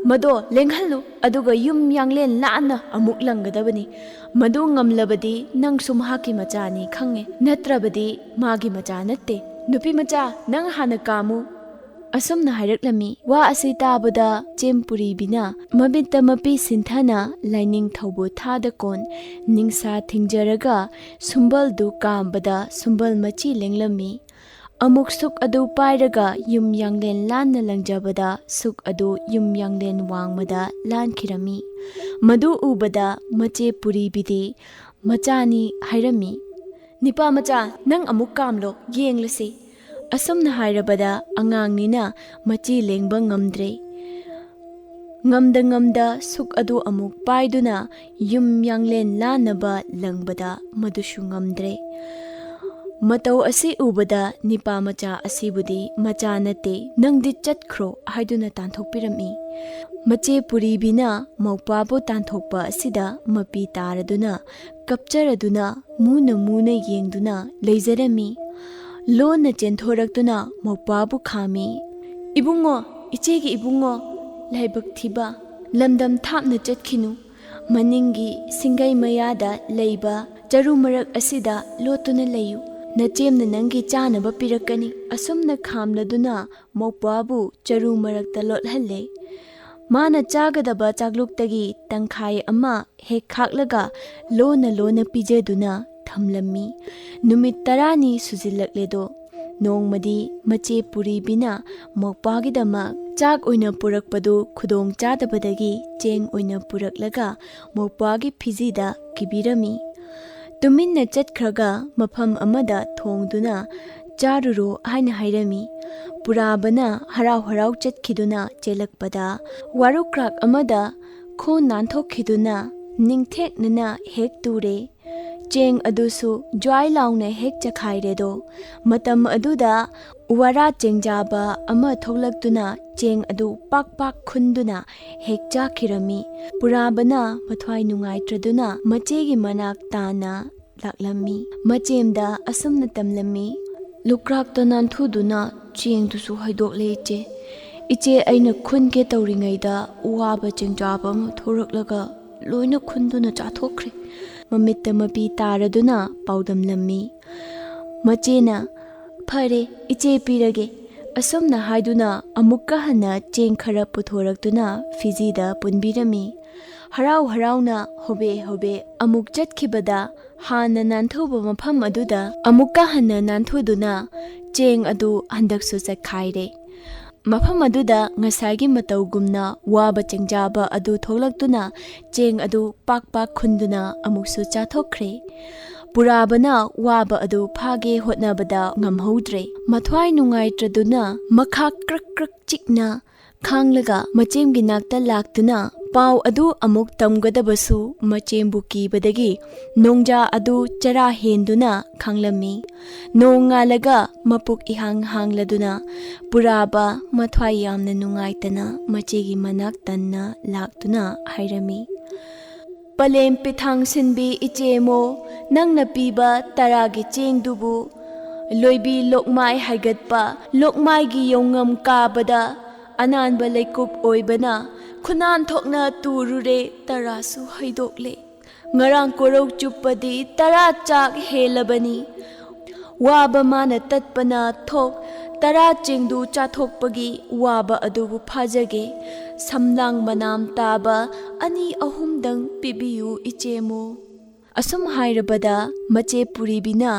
ꯃꯗꯣ ꯂꯦꯡꯍꯜꯂꯨ, ꯑꯗꯨꯒ ꯌꯨꯝ ꯌꯥꯡꯂꯦꯟ ꯂꯥꯟꯅ ꯑꯃꯨꯛ ꯂꯪꯒꯗꯕꯅꯤ꯫ ꯃꯗꯨ ꯉꯝꯂꯕꯗꯤ ꯅꯪꯁꯨ ꯃꯍꯥꯛꯀꯤ ꯃꯆꯥꯅꯤ ꯈꯪꯉꯦ, ꯅꯠꯇ꯭ꯔꯕꯗꯤ ꯃꯥꯒꯤ ꯃꯆꯥ ꯅꯠꯇꯦ꯫ ꯅꯨꯄꯤ ꯃꯆꯥ, ꯅꯪ ꯍꯥꯟꯅ ꯀꯥꯝꯃꯨ"꯫ ꯑꯁꯨꯝꯅ ꯍꯥꯏꯔꯛꯂꯝꯃꯤ꯫ ꯋꯥ ꯑꯁꯤ ꯇꯥꯕꯗ ꯆꯦꯝꯄꯨꯔꯤꯕꯤꯅ ꯃꯃꯤꯠꯇ ꯃꯄꯤ ꯁꯤꯟꯊꯅ ꯂꯥꯏꯅꯤꯡꯊꯧꯕꯨ ꯊꯥꯗ ꯀꯣꯟ ꯅꯤꯡꯁꯥ ꯊꯤꯡꯖꯔꯒ ꯁꯨꯝꯕꯜꯗꯨ ꯀꯥꯝꯕꯗ ꯁꯨꯝꯕꯜ ꯃꯆꯤ ꯂꯦꯡꯂꯝꯃꯤ꯫ ꯑꯃꯨꯛ ꯁꯨꯛ ꯑꯗꯨ ꯄꯥꯏꯔꯒ ꯌꯨꯝ ꯌꯥꯡꯂꯦꯟ ꯂꯥꯟꯅ ꯂꯪꯖꯕꯗ ꯁꯨꯛ ꯑꯗꯨ ꯌꯨꯝ ꯌꯥꯡꯂꯦꯟ ꯋꯥꯡꯃꯗ ꯂꯥꯟꯈꯤꯔꯝꯃꯤ꯫ ꯃꯗꯨ ꯎꯕꯗ ꯃꯆꯦ ꯄꯨꯔꯤꯕꯤꯗꯤ ꯃꯆꯥꯅꯤ ꯍꯥꯏꯔꯝꯃꯤ꯫ "ꯅꯤꯄꯥ ꯃꯆꯥ, ꯅꯪ ꯑꯃꯨꯛ ꯀꯥꯝꯂꯣ, ꯌꯦꯡꯂꯁꯤ"꯫ ꯑꯁꯨꯝꯅ ꯍꯥꯏꯔꯕꯗ ꯑꯉꯥꯡꯅꯤꯅ ꯃꯆꯤ ꯂꯦꯡꯕ ꯉꯝꯗ꯭ꯔꯦ꯫ ꯉꯝꯗ ꯉꯝꯗ ꯁꯨꯛ ꯑꯗꯨ ꯑꯃꯨꯛ ꯄꯥꯏꯗꯨꯅ ꯌꯨꯝ ꯌꯥꯡꯂꯦꯟ ꯂꯥꯟꯅꯕ ꯂꯪꯕꯗ ꯃꯗꯨꯁꯨ ꯉꯝꯗ꯭ꯔꯦ꯫ ꯃꯇꯧ ꯑꯁꯤ ꯎꯕꯗ ꯅꯤꯄꯥ ꯃꯆꯥ ꯑꯁꯤꯕꯨꯗꯤ "ꯃꯆꯥ ꯅꯠꯇꯦ, ꯅꯪꯗꯤ ꯆꯠꯈ꯭ꯔꯣ" ꯍꯥꯏꯗꯨꯅ ꯇꯥꯟꯊꯣꯛꯄꯤꯔꯝꯃꯤ꯫ ꯃꯆꯦ ꯄꯨꯔꯤꯕꯤꯅ ꯃꯧꯄ꯭ꯋꯥꯕꯨ ꯇꯥꯟꯊꯣꯛꯄ ꯑꯁꯤꯗ ꯃꯄꯤ ꯇꯥꯔꯗꯨꯅ ꯀꯞꯆꯔꯗꯨꯅ ꯃꯨꯅ ꯃꯨꯅ ꯌꯦꯡꯗꯨꯅ ꯂꯩꯖꯔꯝꯃꯤ꯫ ꯂꯣꯟꯅ ꯆꯦꯟꯊꯣꯔꯛꯇꯨꯅ ꯃꯧꯄ꯭ꯋꯥꯕꯨ ꯈꯥꯝꯃꯤ꯫ "ꯏꯕꯨꯡꯉꯣ, ꯏꯆꯦꯒꯤ ꯏꯕꯨꯡꯉꯣ, ꯂꯥꯏꯕꯛ ꯊꯤꯕ, ꯂꯝꯗꯝ ꯊꯥꯞꯅ ꯆꯠꯈꯤꯅꯨ꯫ ꯃꯅꯤꯡꯒꯤ ꯁꯤꯡꯒꯩ ꯃꯌꯥꯗ ꯂꯩꯕ ꯆꯔꯨ ꯃꯔꯛ ꯑꯁꯤꯗ ꯂꯣꯠꯇꯨꯅ ꯂꯩꯌꯨ꯫ ꯅꯆꯦꯝꯅ ꯅꯪꯒꯤ ꯆꯥꯅꯕ ꯄꯤꯔꯛꯀꯅꯤ꯫" ꯑꯁꯨꯝꯅ ꯈꯥꯝꯂꯗꯨꯅ ꯃꯧꯄ꯭ꯋꯥꯕꯨ ꯆꯔꯨ ꯃꯔꯛꯇ ꯂꯣꯠꯍꯜꯂꯦ꯫ ꯃꯥꯅ ꯆꯥꯒꯗꯕ ꯆꯥꯛꯂꯨꯛꯇꯒꯤ ꯇꯪꯈꯥꯏ ꯑꯃ ꯍꯦꯛ ꯈꯥꯛꯂꯒ ꯂꯣꯟꯅ ꯂꯣꯟꯅ ꯄꯤꯖꯗꯨꯅ ꯊꯝꯂꯝꯃꯤ꯫ ꯅꯨꯃꯤꯠ ꯇꯔꯥꯅꯤ ꯁꯨꯖꯤꯜꯂꯛꯂꯦꯗꯣ꯫ ꯅꯣꯡꯃꯗꯤ ꯃꯆꯦ ꯄꯨꯔꯤꯕꯤꯅ ꯃꯧꯄ꯭ꯋꯥꯒꯤꯗꯃꯛ ꯆꯥꯛ ꯑꯣꯏꯅ ꯄꯨꯔꯛꯄꯗꯨ ꯈꯨꯗꯣꯡ ꯆꯥꯗꯕꯗꯒꯤ ꯆꯦꯡ ꯑꯣꯏꯅ ꯄꯨꯔꯛꯂꯒ ꯃꯧꯄ꯭ꯋꯥꯒꯤ ꯐꯤꯖꯤꯗ ꯀꯤꯕꯤꯔꯝꯃꯤ꯫ ꯇꯨꯃꯤꯟꯅ ꯆꯠꯈ꯭ꯔꯒ ꯃꯐꯝ ꯑꯃꯗ ꯊꯣꯡꯗꯨꯅ "ꯆꯥꯔꯨꯔꯣ" ꯍꯥꯏꯅ ꯍꯥꯏꯔꯝꯃꯤ꯫ ꯄꯨꯔꯥꯕꯅ ꯍꯔꯥꯎ ꯍꯔꯥꯎ ꯆꯠꯈꯤꯗꯨꯅ ꯆꯦꯜꯂꯛꯄꯗ ꯋꯥꯔꯨꯀ꯭ꯔꯥꯛ ꯑꯃꯗ ꯈꯣꯡ ꯅꯥꯟꯊꯣꯛꯈꯤꯗꯨꯅ ꯅꯤꯡꯊꯦꯛꯅꯅ ꯍꯦꯛ ꯇꯨꯔꯦ꯫ ꯆꯦꯡ ꯑꯗꯨꯁꯨ ꯖ꯭ꯋꯥꯏ ꯂꯥꯎꯅ ꯍꯦꯛ ꯆꯈꯥꯏꯔꯦꯗꯣ꯫ ꯃꯇꯝ ꯑꯗꯨꯗ ꯋꯥꯔꯥ ꯆꯦꯡꯖꯥꯕ ꯑꯃ ꯊꯣꯛꯂꯛꯇꯨꯅ ꯆꯦꯡ ꯑꯗꯨ ꯄꯥꯛ ꯄꯥꯛ ꯈꯨꯟꯗꯨꯅ ꯍꯦꯛ ꯆꯥꯈꯤꯔꯝꯃꯤ꯫ ꯄꯨꯔꯥꯕꯅ ꯃꯊ꯭ꯋꯥꯏ ꯅꯨꯡꯉꯥꯏꯇ꯭ꯔꯗꯨꯅ ꯃꯆꯦꯒꯤ ꯃꯅꯥꯛ ꯇꯥꯅ ꯂꯥꯛꯂꯝꯃꯤ꯫ ꯃꯆꯦꯝꯗ ꯑꯁꯨꯝꯅ ꯇꯝꯂꯝꯃꯤ: "ꯂꯨꯀ꯭ꯔꯥꯛꯇ ꯅꯥꯟꯊꯨꯗꯨꯅ ꯆꯦꯡꯗꯨꯁꯨ ꯍꯩꯗꯣꯛꯂꯦ, ꯏꯆꯦ꯫ ꯏꯆꯦ ꯑꯩꯅ ꯈꯨꯟꯒꯦ ꯇꯧꯔꯤꯉꯩꯗ ꯋꯥꯕ ꯆꯦꯡꯖꯥꯕ ꯑꯃ ꯊꯣꯔꯛꯂꯒ ꯂꯣꯏꯅ ꯈꯨꯟꯗꯨꯅ ꯆꯥꯊꯣꯛꯈ꯭ꯔꯦ꯫" ꯃꯃꯤꯠꯇ ꯃꯄꯤ ꯇꯥꯔꯗꯨꯅ ꯄꯥꯎꯗꯝꯂꯝꯃꯤ꯫ ꯃꯆꯦꯅ "ꯐꯔꯦ, ꯏꯆꯦ ꯄꯤꯔꯒꯦ" ꯑꯁꯨꯝꯅ ꯍꯥꯏꯗꯨꯅ ꯑꯃꯨꯛꯀ ꯍꯟꯅ ꯆꯦꯡ ꯈꯔ ꯄꯨꯊꯣꯔꯛꯇꯨꯅ ꯐꯤꯖꯤꯗ ꯄꯨꯟꯕꯤꯔꯝꯃꯤ꯫ ꯍꯔꯥꯎ ꯍꯔꯥꯎꯅ ꯍꯣꯕꯦ ꯍꯣꯕꯦ ꯑꯃꯨꯛ ꯆꯠꯈꯤꯕꯗ ꯍꯥꯟꯅ ꯅꯥꯟꯊꯨꯕ ꯃꯐꯝ ꯑꯗꯨꯗ ꯑꯃꯨꯛꯀ ꯍꯟꯅ ꯅꯥꯟꯊꯨꯗꯨꯅ ꯆꯦꯡ ꯑꯗꯨ ꯍꯟꯗꯛꯁꯨ ꯆꯠꯈꯥꯏꯔꯦ꯫ ꯃꯐꯝ ꯑꯗꯨꯗ ꯉꯁꯥꯏꯒꯤ ꯃꯇꯧꯒꯨꯝꯅ ꯋꯥꯕ ꯆꯦꯡꯖꯥꯕ ꯑꯗꯨ ꯊꯣꯛꯂꯛꯇꯨꯅ ꯆꯦꯡ ꯑꯗꯨ ꯄꯥꯛ ꯄꯥꯛ ꯈꯨꯟꯗꯨꯅ ꯑꯃꯨꯛꯁꯨ ꯆꯥꯊꯣꯛꯈ꯭ꯔꯦ꯫ ꯄꯨꯔꯥꯕꯅ ꯋꯥꯕ ꯑꯗꯨ ꯐꯥꯒꯦ ꯍꯣꯠꯅꯕꯗ ꯉꯝꯍꯧꯗ꯭ꯔꯦ꯫ ꯃꯊ꯭ꯋꯥꯏ ꯅꯨꯡꯉꯥꯏꯇ꯭ꯔꯗꯨꯅ ꯃꯈꯥ ꯀ꯭ꯔꯛ ꯀ꯭ꯔꯛ ꯆꯤꯛꯅ ꯈꯥꯡꯂꯒ ꯃꯆꯦꯝꯒꯤ ꯅꯥꯛꯇ ꯂꯥꯛꯇꯨꯅ ꯄꯥꯎ ꯑꯗꯨ ꯑꯃꯨꯛ ꯇꯝꯒꯗꯕꯁꯨ ꯃꯆꯦꯝꯕꯨ ꯀꯤꯕꯗꯒꯤ ꯅꯣꯡꯖꯥ ꯑꯗꯨ ꯆꯔꯥ ꯍꯦꯟꯗꯨꯅ ꯈꯥꯡꯂꯝꯃꯤ꯫ ꯅꯣꯡ ꯉꯥꯜꯂꯒ ꯃꯄꯨꯛ ꯏꯍꯥꯡ ꯍꯥꯡꯂꯗꯨꯅ ꯄꯨꯔꯥꯕ ꯃꯊ꯭ꯋꯥꯏ ꯌꯥꯝꯅ ꯅꯨꯡꯉꯥꯏꯇꯅ ꯃꯆꯦꯒꯤ ꯃꯅꯥꯛ ꯇꯟꯅ ꯂꯥꯛꯇꯨꯅ ꯍꯥꯏꯔꯝꯃꯤ: "ꯄꯂꯦꯝ ꯄꯤꯊꯥꯡ ꯁꯤꯟꯕꯤ ꯏꯆꯦꯃꯣ, ꯅꯪꯅ ꯄꯤꯕ ꯇꯔꯥꯒꯤ ꯆꯦꯡꯗꯨꯕꯨ ꯂꯣꯏꯕꯤ ꯂꯣꯛꯃꯥꯏ ꯍꯥꯏꯒꯠꯄ, ꯂꯣꯛꯃꯥꯏꯒꯤ ꯌꯣꯡꯉꯝ ꯀꯥꯕꯗ ꯑꯅꯥꯟꯕ ꯂꯩꯀꯨꯞ ꯑꯣꯏꯕꯅ ꯈꯨꯅꯥꯟ ꯊꯣꯛꯅ ꯇꯨꯔꯨꯔꯦ, ꯇꯔꯥꯁꯨ ꯍꯩꯗꯣꯛꯂꯦ꯫ ꯉꯔꯥꯡ ꯀꯣꯔꯧ ꯆꯨꯞꯄꯗꯤ ꯇꯔꯥ ꯆꯥꯛ ꯍꯦꯜꯂꯕꯅꯤ꯫ ꯋꯥꯕ ꯃꯥꯅ ꯇꯠꯄꯅ ꯊꯣꯛ ꯇꯔꯥ ꯆꯦꯡꯗꯨ ꯆꯥꯊꯣꯛꯄꯒꯤ ꯋꯥꯕ ꯑꯗꯨꯕꯨ ꯐꯥꯖꯒꯦ꯫ ꯁꯝꯂꯥꯡ ꯃꯅꯥꯝ ꯇꯥꯕ ꯑꯅꯤ ꯑꯍꯨꯝꯗꯪ ꯄꯤꯕꯤꯌꯨ ꯏꯆꯦꯃꯣ꯫ ꯑꯁꯨꯝ ꯍꯥꯏꯔꯕꯗ ꯃꯆꯦ ꯄꯨꯔꯤꯕꯤꯅ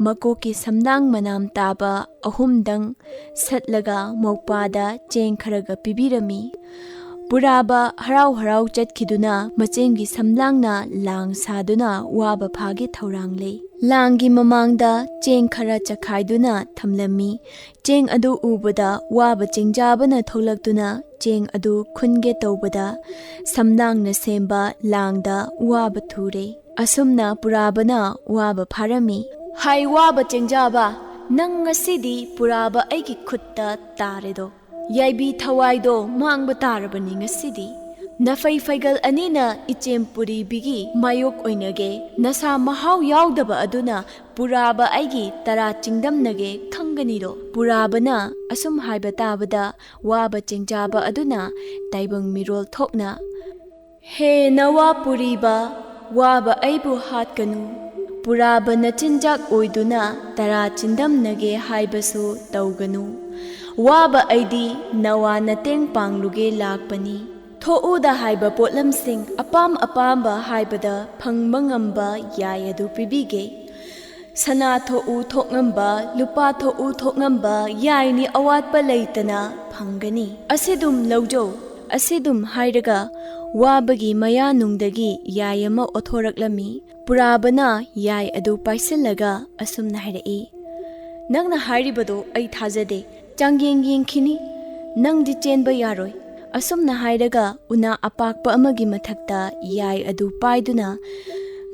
ꯃꯀꯣꯛꯀꯤ ꯁꯝꯂꯥꯡ ꯃꯅꯥꯝ ꯇꯥꯕ ꯑꯍꯨꯝꯗꯪ ꯁꯠꯂꯒ ꯃꯧꯄꯥꯗ ꯆꯦꯡ ꯈꯔꯒ ꯄꯤꯕꯤꯔꯝꯃꯤ꯫ ꯄꯨꯔꯥꯕ ꯍꯔꯥꯎ ꯍꯔꯥꯎ ꯆꯠꯈꯤꯗꯨꯅ ꯃꯆꯦꯡꯒꯤ ꯁꯝꯂꯥꯡꯅ ꯂꯥꯡ ꯁꯥꯗꯨꯅ ꯋꯥꯕ ꯐꯥꯒꯦ ꯊꯧꯔꯥꯡ ꯂꯩ꯫ ꯂꯥꯡꯒꯤ ꯃꯃꯥꯡꯗ ꯆꯦꯡ ꯈꯔ ꯆꯈꯥꯏꯗꯨꯅ ꯊꯝꯂꯝꯃꯤ꯫ ꯆꯦꯡ ꯑꯗꯨ ꯎꯕꯗ ꯋꯥꯕ ꯆꯦꯡꯖꯥꯕꯅ ꯊꯣꯛꯂꯛꯇꯨꯅ ꯆꯦꯡ ꯑꯗꯨ ꯈꯨꯟꯒꯦ ꯇꯧꯕꯗ ꯁꯝꯂꯥꯡꯅ ꯁꯦꯝꯕ ꯂꯥꯡꯗ ꯋꯥꯕ ꯊꯨꯔꯦ꯫ ꯑꯁꯨꯝꯅ ꯄꯨꯔꯥꯕꯅ ꯋꯥꯕ ꯐꯥꯔꯝꯃꯤ꯫ ꯍꯥꯏ ꯋꯥꯕ ꯆꯦꯡꯖꯥꯕ, ꯅꯪ ꯉꯁꯤꯗꯤ ꯄꯨꯔꯥꯕ ꯑꯩꯒꯤ ꯈꯨꯠꯇ ꯇꯥꯔꯦꯗꯣ꯫ ꯌꯥꯏꯕꯤ ꯊꯋꯥꯏꯗꯣ ꯃꯥꯡꯕ ꯇꯥꯔꯕꯅꯤ ꯉꯁꯤꯗꯤ꯫ ꯅꯐꯩ ꯐꯩꯒꯜ ꯑꯅꯤꯅ ꯏꯆꯦꯝ ꯄꯨꯔꯤꯕꯤꯒꯤ ꯃꯥꯌꯣꯛ ꯑꯣꯏꯅꯒꯦ꯫ ꯅꯁꯥ ꯃꯍꯥꯎ ꯌꯥꯎꯗꯕ ꯑꯗꯨꯅ ꯄꯨꯔꯥꯕ ꯑꯩꯒꯤ ꯇꯔꯥ ꯆꯤꯡꯗꯝꯅꯒꯦ ꯈꯪꯒꯅꯤꯗꯣ꯫ ꯄꯨꯔꯥꯕꯅ ꯑꯁꯨꯝ ꯍꯥꯏꯕ ꯇꯥꯕꯗ ꯋꯥꯕ ꯆꯦꯡꯖꯥꯕ ꯑꯗꯨꯅ ꯇꯥꯏꯕꯪ ꯃꯤꯔꯣꯜ ꯊꯣꯛꯅ, "ꯍꯦ ꯅꯋꯥ ꯄꯨꯔꯤꯕ, ꯋꯥꯕ ꯑꯩꯕꯨ ꯍꯥꯠꯀꯅꯨ꯫ ꯄꯨꯔꯥꯕ ꯅꯆꯤꯟꯖꯥꯛ ꯑꯣꯏꯗꯨꯅ ꯇꯔꯥ ꯆꯤꯟꯗꯝꯅꯒꯦ ꯍꯥꯏꯕꯁꯨ ꯇꯧꯒꯅꯨ꯫ ꯋꯥꯕ ꯑꯩꯗꯤ ꯅꯋꯥ ꯅꯇꯦꯡ ꯄꯥꯡꯂꯨꯒꯦ ꯂꯥꯛꯄꯅꯤ꯫ ꯊꯣꯛꯎꯗ ꯍꯥꯏꯕ ꯄꯣꯠꯂꯝꯁꯤꯡ ꯑꯄꯥꯝ ꯑꯄꯥꯝꯕ ꯍꯥꯏꯕꯗ ꯐꯪꯕ ꯉꯝꯕ ꯌꯥꯏ ꯑꯗꯨ ꯄꯤꯕꯤꯒꯦ꯫ ꯁꯅꯥ ꯊꯣꯛꯎ ꯊꯣꯛꯉꯝꯕ, ꯂꯨꯄꯥ ꯊꯣꯛꯎ ꯊꯣꯛꯉꯝꯕ ꯌꯥꯏꯅꯤ ꯑꯋꯥꯠꯄ ꯂꯩꯇꯅ ꯐꯪꯒꯅꯤ꯫ ꯑꯁꯤꯗꯨꯝ ꯂꯧꯖꯧ꯫" ꯑꯁꯤꯗꯨꯝ ꯍꯥꯏꯔꯒ ꯋꯥꯕꯒꯤ ꯃꯌꯥꯅꯨꯡꯗꯒꯤ ꯌꯥꯏ ꯑꯃ ꯑꯣꯊꯣꯔꯛꯂꯝꯃꯤ꯫ ꯄꯨꯔꯥꯕꯅ ꯌꯥꯏ ꯑꯗꯨ ꯄꯥꯏꯁꯤꯜꯂꯒ ꯑꯁꯨꯝꯅ ꯍꯥꯏꯔꯛꯏ, "ꯅꯪꯅ ꯍꯥꯏꯔꯤꯕꯗꯣ ꯑꯩ ꯊꯥꯖꯗꯦ꯫ ꯆꯥꯡꯌꯦꯡ ꯌꯦꯡꯈꯤꯅꯤ꯫ ꯅꯪꯗꯤ ꯆꯦꯟꯕ ꯌꯥꯔꯣꯏ꯫" ꯑꯁꯨꯝꯅ ꯍꯥꯏꯔꯒ ꯎꯅꯥ ꯑꯄꯥꯛꯄ ꯑꯃꯒꯤ ꯃꯊꯛꯇ ꯌꯥꯏ ꯑꯗꯨ ꯄꯥꯏꯗꯨꯅ,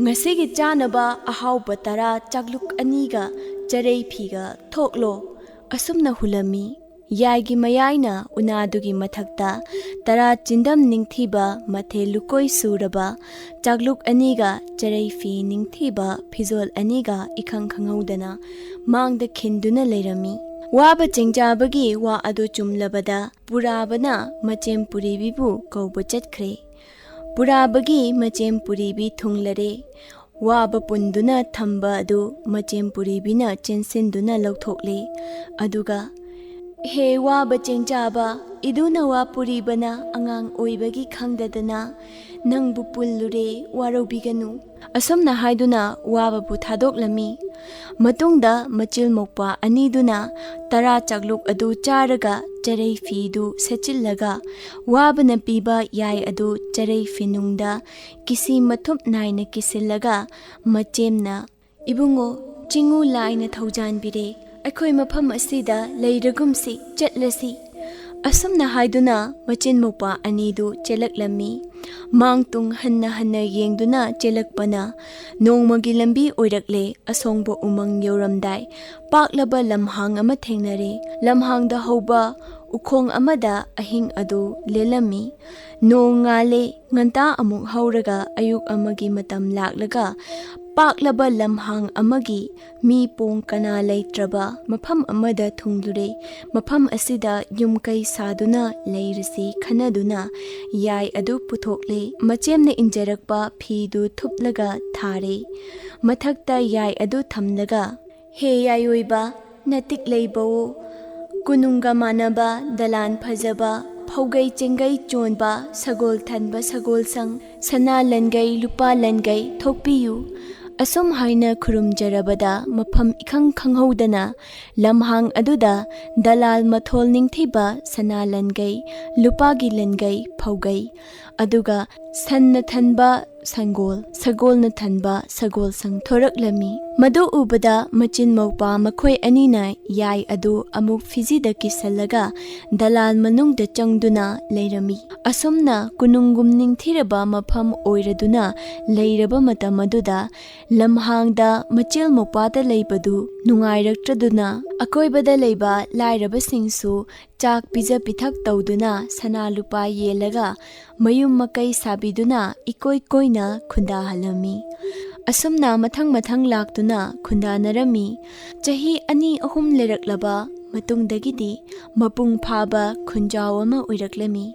"ꯉꯁꯤꯒꯤ ꯆꯥꯅꯕ ꯑꯍꯥꯎꯕ ꯇꯔꯥ ꯆꯥꯛꯂꯨꯛ ꯑꯅꯤꯒ ꯆꯔꯩ ꯐꯤꯒ ꯊꯣꯛꯂꯣ꯫" ꯑꯁꯨꯝꯅ ꯍꯨꯜꯂꯝꯃꯤ꯫ ꯌꯥꯏꯒꯤ ꯃꯌꯥꯏꯅ ꯎꯅꯥꯗꯨꯒꯤ ꯃꯊꯛꯇ ꯇꯔꯥ ꯆꯤꯟꯗꯝ ꯅꯤꯡꯊꯤꯕ ꯃꯊꯦꯜ ꯂꯨꯀꯣꯏ ꯁꯨꯔꯕ ꯆꯥꯛꯂꯨꯛ ꯑꯅꯤꯒ ꯆꯔꯩ ꯐꯤ ꯅꯤꯡꯊꯤꯕ ꯐꯤꯖꯣꯜ ꯑꯅꯤꯒ ꯏꯈꯪ ꯈꯪꯍꯧꯗꯅ ꯃꯥꯡꯗ ꯈꯤꯟꯗꯨꯅ ꯂꯩꯔꯝꯃꯤ꯫ ꯋꯥꯕ ꯆꯦꯡꯖꯥꯕꯒꯤ ꯋꯥ ꯑꯗꯨ ꯆꯨꯝꯂꯕꯗ ꯄꯨꯔꯥꯕꯅ ꯃꯆꯦꯝ ꯄꯨꯔꯤꯕꯤꯕꯨ ꯀꯧꯕ ꯆꯠꯈ꯭ꯔꯦ꯫ ꯄꯨꯔꯥꯕꯒꯤ ꯃꯆꯦꯝ ꯄꯨꯔꯤꯕꯤ ꯊꯨꯡꯂꯔꯦ꯫ ꯋꯥꯕ ꯄꯨꯟꯗꯨꯅ ꯊꯝꯕ ꯑꯗꯨ ꯃꯆꯦꯝ ꯄꯨꯔꯤꯕꯤꯅ ꯆꯦꯟꯁꯤꯟꯗꯨꯅ ꯂꯧꯊꯣꯛꯂꯦ꯫ ꯑꯗꯨꯒ, "ꯍꯦ ꯋꯥꯕ ꯆꯦꯡꯆꯥꯕ, ꯏꯗꯨ ꯅꯋꯥ ꯄꯨꯔꯤꯕꯅ ꯑꯉꯥꯡ ꯑꯣꯏꯕꯒꯤ ꯈꯪꯗꯗꯅ ꯅꯪꯕꯨ ꯄꯨꯜꯂꯨꯔꯦ, ꯋꯥꯔꯧꯕꯤꯒꯅꯨ"꯫ ꯑꯁꯨꯝꯅ ꯍꯥꯏꯗꯨꯅ ꯋꯥꯕꯕꯨ ꯊꯥꯗꯣꯛꯂꯝꯃꯤ꯫ ꯃꯇꯨꯡꯗ ꯃꯆꯤꯜ ꯃꯧꯄ꯭ꯋꯥ ꯑꯅꯤꯗꯨꯅ ꯇꯔꯥ ꯆꯥꯛꯂꯨꯛ ꯑꯗꯨ ꯆꯥꯔꯒ ꯆꯔꯩ ꯐꯤꯗꯨ ꯁꯦꯠꯆꯤꯜꯂꯒ ꯋꯥꯕꯅ ꯄꯤꯕ ꯌꯥꯏ ꯑꯗꯨ ꯆꯔꯩ ꯐꯤꯅꯨꯡꯗ ꯀꯤꯁꯤ ꯃꯊꯨꯞ ꯅꯥꯏꯅ ꯀꯤꯁꯤꯜꯂꯒ ꯃꯆꯦꯝꯅ, "ꯏꯕꯨꯡꯉꯣ, ꯆꯤꯡꯉꯨ ꯂꯥꯏꯅ ꯊꯧꯖꯥꯟꯕꯤꯔꯦ꯫ ꯑꯩꯈꯣꯏ ꯃꯐꯝ ꯑꯁꯤꯗ ꯂꯩꯔꯒꯨꯝꯁꯤ, ꯆꯠꯂꯁꯤ"꯫ ꯑꯁꯨꯝꯅ ꯍꯥꯏꯗꯨꯅ ꯃꯆꯤꯟ ꯃꯧꯄ꯭ꯋꯥ ꯑꯅꯤꯗꯨ ꯆꯦꯜꯂꯛꯂꯝꯃꯤ꯫ ꯃꯥꯡ ꯇꯨꯡ ꯍꯟꯅ ꯍꯟꯅ ꯌꯦꯡꯗꯨꯅ ꯆꯦꯜꯂꯛꯄꯅ ꯅꯣꯡꯃꯒꯤ ꯂꯝꯕꯤ ꯑꯣꯏꯔꯛꯂꯦ꯫ ꯑꯁꯣꯡꯕ ꯎꯃꯪ ꯌꯧꯔꯝꯗꯥꯏ ꯄꯥꯛꯂꯕ ꯂꯝꯍꯥꯡ ꯑꯃ ꯊꯦꯡꯅꯔꯦ꯫ ꯂꯝꯍꯥꯡꯗ ꯍꯧꯕ ꯎꯈꯣꯡ ꯑꯃꯗ ꯑꯍꯤꯡ ꯑꯗꯨ ꯂꯦꯜꯂꯝꯃꯤ꯫ ꯅꯣꯡ ꯉꯥꯜꯂꯦ꯫ ꯉꯟꯇꯥ ꯑꯃꯨꯛ ꯍꯧꯔꯒ ꯑꯌꯨꯛ ꯑꯃꯒꯤ ꯃꯇꯝ ꯂꯥꯛꯂꯒ ꯄꯥꯛꯂꯕ ꯂꯝꯍꯥꯡ ꯑꯃꯒꯤ ꯃꯤ ꯄꯣꯡ ꯀꯅꯥ ꯂꯩꯇ꯭ꯔꯕ ꯃꯐꯝ ꯑꯃꯗ ꯊꯨꯡꯂꯨꯔꯦ꯫ ꯃꯐꯝ ꯑꯁꯤꯗ ꯌꯨꯝ ꯀꯩ ꯁꯥꯗꯨꯅ ꯂꯩꯔꯁꯤ ꯈꯟꯅꯗꯨꯅ ꯌꯥꯏ ꯑꯗꯨ ꯄꯨꯊꯣꯛꯂꯦ꯫ ꯃꯆꯦꯝꯅ ꯏꯟꯖꯔꯛꯄ ꯐꯤꯗꯨ ꯊꯨꯞꯂꯒ ꯊꯥꯔꯦ꯫ ꯃꯊꯛꯇ ꯌꯥꯏ ꯑꯗꯨ ꯊꯝꯂꯒ, "ꯍꯦ ꯌꯥꯏꯑꯣꯏꯕ, ꯅꯇꯤꯛ ꯂꯩꯕꯋꯣ, ꯀꯣꯅꯨꯡꯒ ꯃꯥꯟꯅꯕ ꯗꯂꯥꯟ ꯐꯖꯕ, ꯐꯧꯒꯩ ꯆꯦꯡꯒꯩ ꯆꯣꯟꯕ, ꯁꯒꯣꯜ ꯊꯟꯕ ꯁꯒꯣꯜ ꯁꯪ, ꯁꯅꯥ ꯂꯟꯒꯩ ꯂꯨꯄꯥ ꯂꯟꯒꯩ ꯊꯣꯛꯄꯤꯌꯨ"꯫ ꯑꯁꯨꯝ ꯍꯥꯏꯅ ꯈꯨꯔꯨꯝꯖꯔꯕꯗ ꯃꯐꯝ ꯏꯈꯪ ꯈꯪꯍꯧꯗꯅ ꯂꯝꯍꯥꯡ ꯑꯗꯨꯗ ꯗꯂꯥꯜ ꯃꯊꯣꯜ ꯅꯤꯡꯊꯤꯕ ꯁꯅꯥ ꯂꯟꯒꯩ, ꯂꯨꯄꯥꯒꯤ ꯂꯟꯒꯩ, ꯐꯧꯒꯩ, ꯑꯗꯨꯒ ꯁꯟꯅ ꯊꯟꯕ ꯁꯪꯒꯣꯜ, ꯁꯒꯣꯜꯅ ꯊꯟꯕ ꯁꯒꯣꯜ ꯁꯪ ꯊꯣꯔꯛꯂꯝꯃꯤ꯫ ꯃꯗꯨ ꯎꯕꯗ ꯃꯆꯤꯟ ꯃꯧꯄꯥ ꯃꯈꯣꯏ ꯑꯅꯤꯅ ꯌꯥꯏ ꯑꯗꯨ ꯑꯃꯨꯛ ꯐꯤꯖꯤꯗ ꯀꯤꯁꯜꯂꯒ ꯗꯂꯥꯟ ꯃꯅꯨꯡꯗ ꯆꯪꯗꯨꯅ ꯂꯩꯔꯝꯃꯤ꯫ ꯑꯁꯨꯝꯅ ꯀꯣꯅꯨꯡꯒꯨꯝ ꯅꯤꯡꯊꯤꯔꯕ ꯃꯐꯝ ꯑꯣꯏꯔꯗꯨꯅ ꯂꯩꯔꯕ ꯃꯇꯝ ꯑꯗꯨꯗ ꯂꯝꯍꯥꯡꯗ ꯃꯆꯤꯜ ꯃꯧꯄꯥꯗ ꯂꯩꯕꯗꯨ ꯅꯨꯡꯉꯥꯏꯔꯛꯇ꯭ꯔꯗꯨꯅ ꯑꯀꯣꯏꯕꯗ ꯂꯩꯕ ꯂꯥꯏꯔꯕꯁꯤꯡꯁꯨ ꯆꯥꯛ ꯄꯤꯖ ꯄꯤꯊꯛ ꯇꯧꯗꯨꯅ ꯁꯅꯥ ꯂꯨꯄꯥ ꯌꯦꯜꯂꯒ ꯃꯌꯨꯝ ꯃꯀꯩ ꯁꯥꯕꯤꯗꯨꯅ ꯏꯀꯣꯏ ꯀꯣꯏꯅ ꯈꯨꯟꯗꯥꯍꯜꯂꯝꯃꯤ꯫ ꯑꯁꯨꯝꯅ ꯃꯊꯪ ꯃꯊꯪ ꯂꯥꯛꯇꯨꯅ ꯈꯨꯟꯗꯥꯅꯔꯝꯃꯤ꯫ ꯆꯍꯤ ꯑꯅꯤ ꯑꯍꯨꯝ ꯂꯩꯔꯛꯂꯕ ꯃꯇꯨꯡꯗꯒꯤꯗꯤ ꯃꯄꯨꯡ ꯐꯥꯕ ꯈꯨꯟꯖꯥꯎ ꯑꯃ ꯑꯣꯏꯔꯛꯂꯝꯃꯤ꯫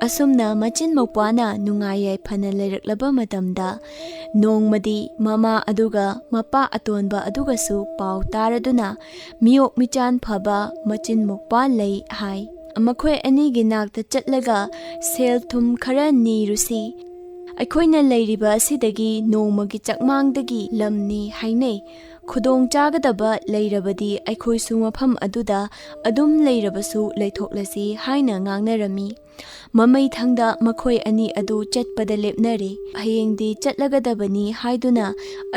ꯑꯁꯨꯝꯅ ꯃꯆꯤꯟ ꯃꯧꯄ꯭ꯋꯥꯅ ꯅꯨꯡꯉꯥꯏ ꯌꯥꯏꯐꯅ ꯂꯩꯔꯛꯂꯕ ꯃꯇꯝꯗ ꯅꯣꯡꯃꯗꯤ ꯃꯃꯥ ꯑꯗꯨꯒ ꯃꯄꯥ ꯑꯇꯣꯟꯕ ꯑꯗꯨꯒꯁꯨ ꯄꯥꯎ ꯇꯥꯔꯗꯨꯅ ꯃꯤꯑꯣꯛ ꯃꯤꯆꯥꯟ ꯐꯕ ꯃꯆꯤꯟ ꯃꯧꯄ꯭ꯋꯥ ꯂꯩ ꯍꯥꯏ꯫ ꯃꯈꯣꯏ ꯑꯅꯤꯒꯤ ꯅꯥꯛꯇ ꯆꯠꯂꯒ ꯁꯦꯜ ꯊꯨꯝ ꯈꯔ ꯅꯤꯔꯨꯁꯤ꯫ ꯑꯩꯈꯣꯏꯅ ꯂꯩꯔꯤꯕ ꯑꯁꯤꯗꯒꯤ ꯅꯣꯡꯃꯒꯤ ꯆꯥꯛꯃꯥꯡꯗꯒꯤ ꯂꯝꯅꯤ ꯍꯥꯏꯅꯩ꯫ ꯈꯨꯗꯣꯡ ꯆꯥꯒꯗꯕ ꯂꯩꯔꯕꯗꯤ ꯑꯩꯈꯣꯏꯁꯨ ꯃꯐꯝ ꯑꯗꯨꯗ ꯑꯗꯨꯝ ꯂꯩꯔꯕꯁꯨ ꯂꯩꯊꯣꯛꯂꯁꯤ ꯍꯥꯏꯅ ꯉꯥꯡꯅꯔꯝꯃꯤ꯫ ꯃꯃꯩꯊꯪꯗ ꯃꯈꯣꯏ ꯑꯅꯤ ꯑꯗꯨ ꯆꯠꯄꯗ ꯂꯦꯞꯅꯔꯦ꯫ ꯍꯌꯦꯡꯗꯤ ꯆꯠꯂꯒꯗꯕꯅꯤ ꯍꯥꯏꯗꯨꯅ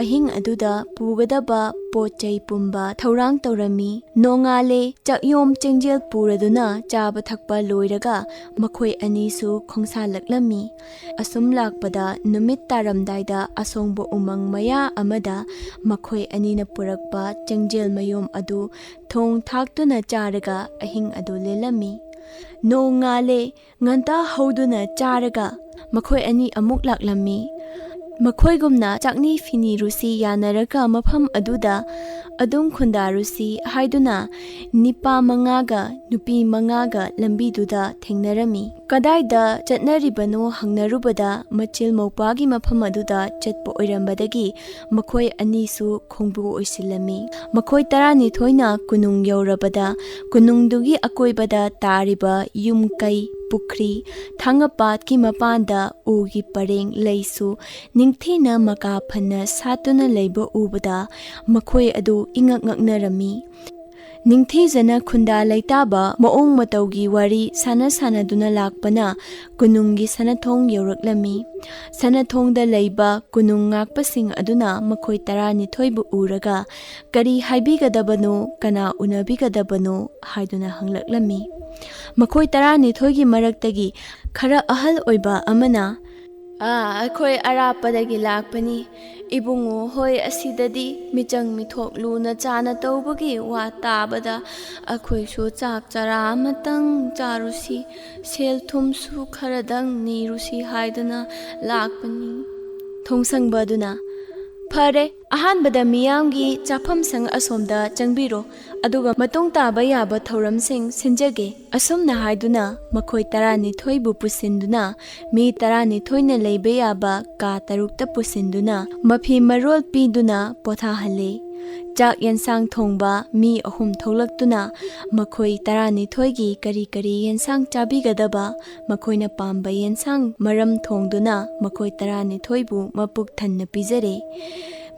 ꯑꯍꯤꯡ ꯑꯗꯨꯗ ꯄꯨꯒꯗꯕ ꯄꯣꯠ ꯆꯩ ꯄꯨꯝꯕ ꯊꯧꯔꯥꯡ ꯇꯧꯔꯝꯃꯤ꯫ ꯅꯣꯡꯉꯥꯜꯂꯦ, ꯆꯥꯛꯌꯣꯝ ꯆꯦꯡꯖꯦꯜ ꯄꯨꯔꯗꯨꯅ ꯆꯥꯕ ꯊꯛꯄ ꯂꯣꯏꯔꯒ ꯃꯈꯣꯏ ꯑꯅꯤꯁꯨ ꯈꯣꯡꯁꯥꯜꯂꯛꯂꯝꯃꯤ꯫ ꯑꯁꯨꯝ ꯂꯥꯛꯄꯗ ꯅꯨꯃꯤꯠ ꯇꯥꯔꯝꯗꯥꯏꯗ ꯑꯁꯣꯡꯕ ꯎꯃꯪ ꯃꯌꯥ ꯑꯃꯗ ꯃꯈꯣꯏ ꯑꯅꯤꯅ ꯄꯨꯔꯛꯄ ꯆꯦꯡꯖꯦꯜ ꯃꯌꯣꯝ ꯑꯗꯨ ꯊꯣꯡ ꯊꯥꯛꯇꯨꯅ ꯆꯥꯔꯒ ꯑꯍꯤꯡ ꯑꯗꯨ ꯂꯦꯜꯂꯝꯃꯤ꯫ ꯅꯣꯡ ꯉꯥꯜꯂꯦ, ꯉꯟꯇꯥ ꯍꯧꯗꯨꯅ ꯆꯥꯔꯒ ꯃꯈꯣꯏ ꯑꯅꯤ ꯑꯃꯨꯛ ꯂꯥꯛꯂꯝꯃꯤ꯫ ꯃꯈꯣꯏꯒꯨꯝꯅ ꯆꯥꯛꯅꯤ ꯐꯤꯅꯤ ꯔꯨꯁꯤ ꯌꯥꯅꯔꯒ ꯃꯐꯝ ꯑꯗꯨꯗ ꯑꯗꯨꯝ ꯈꯨꯟꯗꯥꯔꯨꯁꯤ ꯍꯥꯏꯗꯨꯅ ꯅꯤꯄꯥ ꯃꯉꯥꯒ ꯅꯨꯄꯤ ꯃꯉꯥꯒ ꯂꯝꯕꯤꯗꯨꯗ ꯊꯦꯡꯅꯔꯝꯃꯤ꯫ ꯀꯗꯥꯏꯗ ꯆꯠꯅꯔꯤꯕꯅꯣ ꯍꯪꯅꯔꯨꯕꯗ ꯃꯆꯤꯜ ꯃꯧꯄ꯭ꯋꯥꯒꯤ ꯃꯐꯝ ꯑꯗꯨꯗ ꯆꯠꯄ ꯑꯣꯏꯔꯝꯕꯗꯒꯤ ꯃꯈꯣꯏ ꯑꯅꯤꯁꯨ ꯈꯣꯡꯕꯨ ꯑꯣꯏꯁꯤꯜꯂꯝꯃꯤ꯫ ꯃꯈꯣꯏ ꯇꯔꯥꯅꯤꯊꯣꯏꯅ ꯀꯣꯅꯨꯡ ꯌꯧꯔꯕꯗ ꯀꯣꯅꯨꯡꯗꯨꯒꯤ ꯑꯀꯣꯏꯕꯗ ꯇꯥꯔꯤꯕ ꯌꯨꯝ ꯀꯩ, ꯄꯨꯈ꯭ꯔꯤ, ꯊꯥꯡꯒꯄꯥꯠꯀꯤ ꯃꯄꯥꯟꯗ ꯎꯒꯤ ꯄꯔꯦꯡ ꯂꯩꯁꯨ ꯅꯤꯡꯊꯤꯅ ꯃꯀꯥ ꯐꯅ ꯁꯥꯠꯇꯨꯅ ꯂꯩꯕ ꯎꯕꯗ ꯃꯈꯣꯏ ꯑꯗꯨ ꯏꯉꯛ ꯉꯛꯅꯔꯝꯃꯤ꯫ ꯅꯤꯡꯊꯤꯖꯅ ꯈꯨꯟꯗꯥ ꯂꯩꯇꯥꯕ ꯃꯑꯣꯡ ꯃꯇꯧꯒꯤ ꯋꯥꯔꯤ ꯁꯥꯟꯅ ꯁꯥꯟꯅꯗꯨꯅ ꯂꯥꯛꯄꯅ ꯀꯣꯅꯨꯡꯒꯤ ꯁꯅꯥꯊꯣꯡ ꯌꯧꯔꯛꯂꯝꯃꯤ꯫ ꯁꯅꯥꯊꯣꯡꯗ ꯂꯩꯕ ꯀꯣꯅꯨꯡ ꯉꯥꯛꯄꯁꯤꯡ ꯑꯗꯨꯅ ꯃꯈꯣꯏ ꯇꯔꯥꯅꯤꯊꯣꯏꯕꯨ ꯎꯔꯒ "ꯀꯔꯤ ꯍꯥꯏꯕꯤꯒꯗꯕꯅꯣ, ꯀꯅꯥ ꯎꯅꯕꯤꯒꯗꯕꯅꯣ?" ꯍꯥꯏꯗꯨꯅ ꯍꯪꯂꯛꯂꯝꯃꯤ꯫ ꯃꯈꯣꯏ ꯇꯔꯥꯅꯤꯊꯣꯏꯒꯤ ꯃꯔꯛꯇꯒꯤ ꯈꯔ ꯑꯍꯜ ꯑꯣꯏꯕ ꯑꯃꯅ, "ꯑꯥ, ꯑꯩꯈꯣꯏ ꯑꯔꯥꯞꯄꯗꯒꯤ ꯂꯥꯛꯄꯅꯤ꯫ ꯏꯕꯨꯡꯉꯣ ꯍꯣꯏ ꯑꯁꯤꯗꯗꯤ ꯃꯤꯆꯪ ꯃꯤꯊꯣꯛ ꯂꯨꯅ ꯆꯥꯅ ꯇꯧꯕꯒꯤ ꯋꯥ ꯇꯥꯕꯗ ꯑꯩꯈꯣꯏꯁꯨ ꯆꯥꯛ ꯆꯔꯥ ꯑꯃꯇꯪ ꯆꯥꯔꯨꯁꯤ, ꯁꯦꯜ ꯊꯨꯝꯁꯨ ꯈꯔꯗꯪ ꯅꯤꯔꯨꯁꯤ ꯍꯥꯏꯗꯨꯅ ꯂꯥꯛꯄꯅꯤ꯫" ꯊꯣꯡꯁꯪꯕ ꯑꯗꯨꯅ, "ꯐꯔꯦ, ꯑꯍꯥꯟꯕꯗ ꯃꯤꯌꯥꯝꯒꯤ ꯆꯥꯐꯝ ꯁꯪ ꯑꯁꯣꯝꯗ ꯆꯪꯕꯤꯔꯣ, ꯑꯗꯨꯒ ꯃꯇꯨꯡ ꯇꯥꯕ ꯌꯥꯕ ꯊꯧꯔꯝꯁꯤꯡ ꯁꯤꯟꯖꯒꯦ꯫" ꯑꯁꯨꯝꯅ ꯍꯥꯏꯗꯨꯅ ꯃꯈꯣꯏ ꯇꯔꯥꯅꯤꯊꯣꯏꯕꯨ ꯄꯨꯁꯤꯟꯗꯨꯅ, ꯃꯤ ꯇꯔꯥꯅꯤꯊꯣꯏꯅ ꯂꯩꯕ ꯌꯥꯕ ꯀꯥ ꯇꯔꯨꯛꯇ ꯄꯨꯁꯤꯟꯗꯨꯅ, ꯃꯐꯤ ꯃꯔꯣꯜ ꯄꯤꯗꯨꯅ ꯄꯣꯊꯥꯍꯜꯂꯦ꯫ ꯆꯥꯛ ꯌꯦꯟꯁꯥꯡ ꯊꯣꯡꯕ ꯃꯤ ꯑꯍꯨꯝ ꯊꯣꯛꯂꯛꯇꯨꯅ, ꯃꯈꯣꯏ ꯇꯔꯥꯅꯤꯊꯣꯏꯒꯤ ꯀꯔꯤ ꯀꯔꯤ ꯌꯦꯟꯁꯥꯡ ꯆꯥꯕꯤꯒꯗꯕ, ꯃꯈꯣꯏꯅ ꯄꯥꯝꯕ ꯌꯦꯟꯁꯥꯡ ꯃꯔꯝ ꯊꯣꯡꯗꯨꯅ ꯃꯈꯣꯏ ꯇꯔꯥꯅꯤꯊꯣꯏꯕꯨ ꯃꯄꯨꯛ ꯊꯟꯅ ꯄꯤꯖꯔꯦ꯫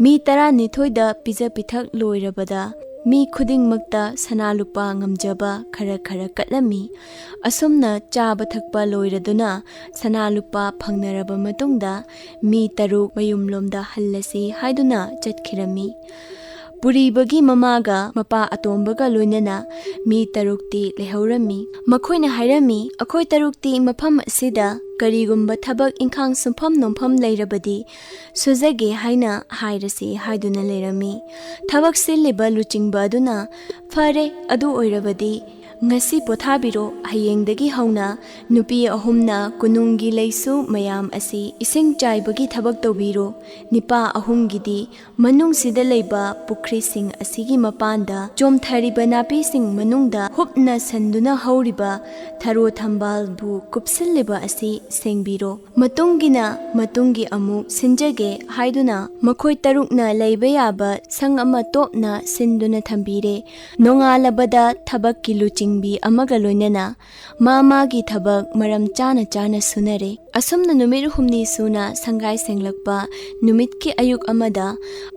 ꯃꯤ ꯇꯔꯥꯅꯤꯊꯣꯏꯗ ꯄꯤꯖ ꯄꯤꯊꯛ ꯂꯣꯏꯔꯕꯗ, ꯃꯤ ꯈꯨꯗꯤꯡꯃꯛꯇ ꯁꯅꯥ ꯂꯨꯄꯥ ꯉꯝꯖꯕ ꯈꯔ ꯈꯔ ꯀꯠꯂꯝꯃꯤ꯫ ꯑꯁꯨꯝꯅ ꯆꯥꯕ ꯊꯛꯄ ꯂꯣꯏꯔꯗꯨꯅ, ꯁꯅꯥ ꯂꯨꯄꯥ ꯐꯪꯅꯔꯕ ꯃꯇꯨꯡꯗ, ꯃꯤ ꯇꯔꯨꯛ ꯃꯌꯨꯝꯂꯣꯝꯗ ꯍꯜꯂꯁꯤ ꯍꯥꯏꯗꯨꯅ ꯆꯠꯈꯤꯔꯝꯃꯤ꯫ ꯄꯨꯔꯤꯕꯒꯤ ꯃꯃꯥꯒ ꯃꯄꯥ ꯑꯇꯣꯝꯕꯒ ꯂꯣꯏꯅꯅ ꯃꯤ ꯇꯔꯨꯛꯇꯤ ꯂꯩꯍꯧꯔꯝꯃꯤ꯫ ꯃꯈꯣꯏꯅ ꯍꯥꯏꯔꯝꯃꯤ, "ꯑꯩꯈꯣꯏ ꯇꯔꯨꯛꯇꯤ ꯃꯐꯝ ꯑꯁꯤꯗ ꯀꯔꯤꯒꯨꯝꯕ ꯊꯕꯛ ꯏꯪꯈꯥꯡ ꯁꯨꯡꯐꯝ ꯅꯣꯝꯐꯝ ꯂꯩꯔꯕꯗꯤ ꯁꯨꯖꯒꯦ ꯍꯥꯏꯅ ꯍꯥꯏꯔꯁꯤ" ꯍꯥꯏꯗꯨꯅ ꯂꯩꯔꯝꯃꯤ꯫ ꯊꯕꯛ ꯁꯤꯜꯂꯤꯕ ꯂꯨꯆꯤꯡꯕ ꯑꯗꯨꯅ, "ꯐꯔꯦ, ꯑꯗꯨ ꯑꯣꯏꯔꯕꯗꯤ ꯉꯁꯤ ꯄꯣꯊꯥꯕꯤꯔꯣ, ꯍꯌꯦꯡꯗꯒꯤ ꯍꯧꯅ ꯅꯨꯄꯤ ꯑꯍꯨꯝꯅ ꯀꯣꯅꯨꯡꯒꯤ ꯂꯩꯁꯨ ꯃꯌꯥꯝ ꯑꯁꯤ ꯏꯁꯤꯡ ꯆꯥꯏꯕꯒꯤ ꯊꯕꯛ ꯇꯧꯕꯤꯔꯣ, ꯅꯤꯄꯥ ꯑꯍꯨꯝꯒꯤꯗꯤ ꯃꯅꯨꯡꯁꯤꯗ ꯂꯩꯕ ꯄꯨꯈ꯭ꯔꯤꯁꯤꯡ ꯑꯁꯤꯒꯤ ꯃꯄꯥꯟꯗ ꯆꯣꯝꯊꯔꯤꯕ ꯅꯥꯄꯤꯁꯤꯡ ꯃꯅꯨꯡꯗ ꯍꯨꯞꯅ ꯁꯟꯗꯨꯅ ꯍꯧꯔꯤꯕ ꯊꯔꯣ ꯊꯝꯕꯥꯜꯕꯨ ꯀꯨꯞꯁꯤꯜꯂꯤꯕ ꯑꯁꯤ ꯁꯦꯡꯕꯤꯔꯣ꯫ ꯃꯇꯨꯡꯒꯤꯅ ꯃꯇꯨꯡꯒꯤ ꯑꯃꯨꯛ ꯁꯤꯟꯖꯒꯦ" ꯍꯥꯏꯗꯨꯅ ꯃꯈꯣꯏ ꯇꯔꯨꯛꯅ ꯂꯩꯕ ꯌꯥꯕ ꯁꯪ ꯑꯃ ꯇꯣꯞꯅ ꯁꯤꯟꯗꯨꯅ ꯊꯝꯕꯤꯔꯦ꯫ ꯅꯣꯡꯉꯥꯜꯂꯕꯗ ꯊꯕꯛꯀꯤ ꯂꯨꯆꯤꯡꯕꯤ ꯑꯃꯒ ꯂꯣꯏꯅꯅ ꯃꯥ ꯃꯥꯒꯤ ꯊꯕꯛ ꯃꯔꯝ ꯆꯥꯅ ꯆꯥꯅ ꯁꯨꯅꯔꯦ꯫ ꯑꯁꯨꯝꯅ ꯅꯨꯃꯤꯠ ꯍꯨꯝꯅꯤ ꯁꯨꯅ ꯁꯪꯒꯥꯏ ꯁꯦꯡꯂꯛꯄ ꯅꯨꯃꯤꯠꯀꯤ ꯑꯌꯨꯛ ꯑꯃꯗ,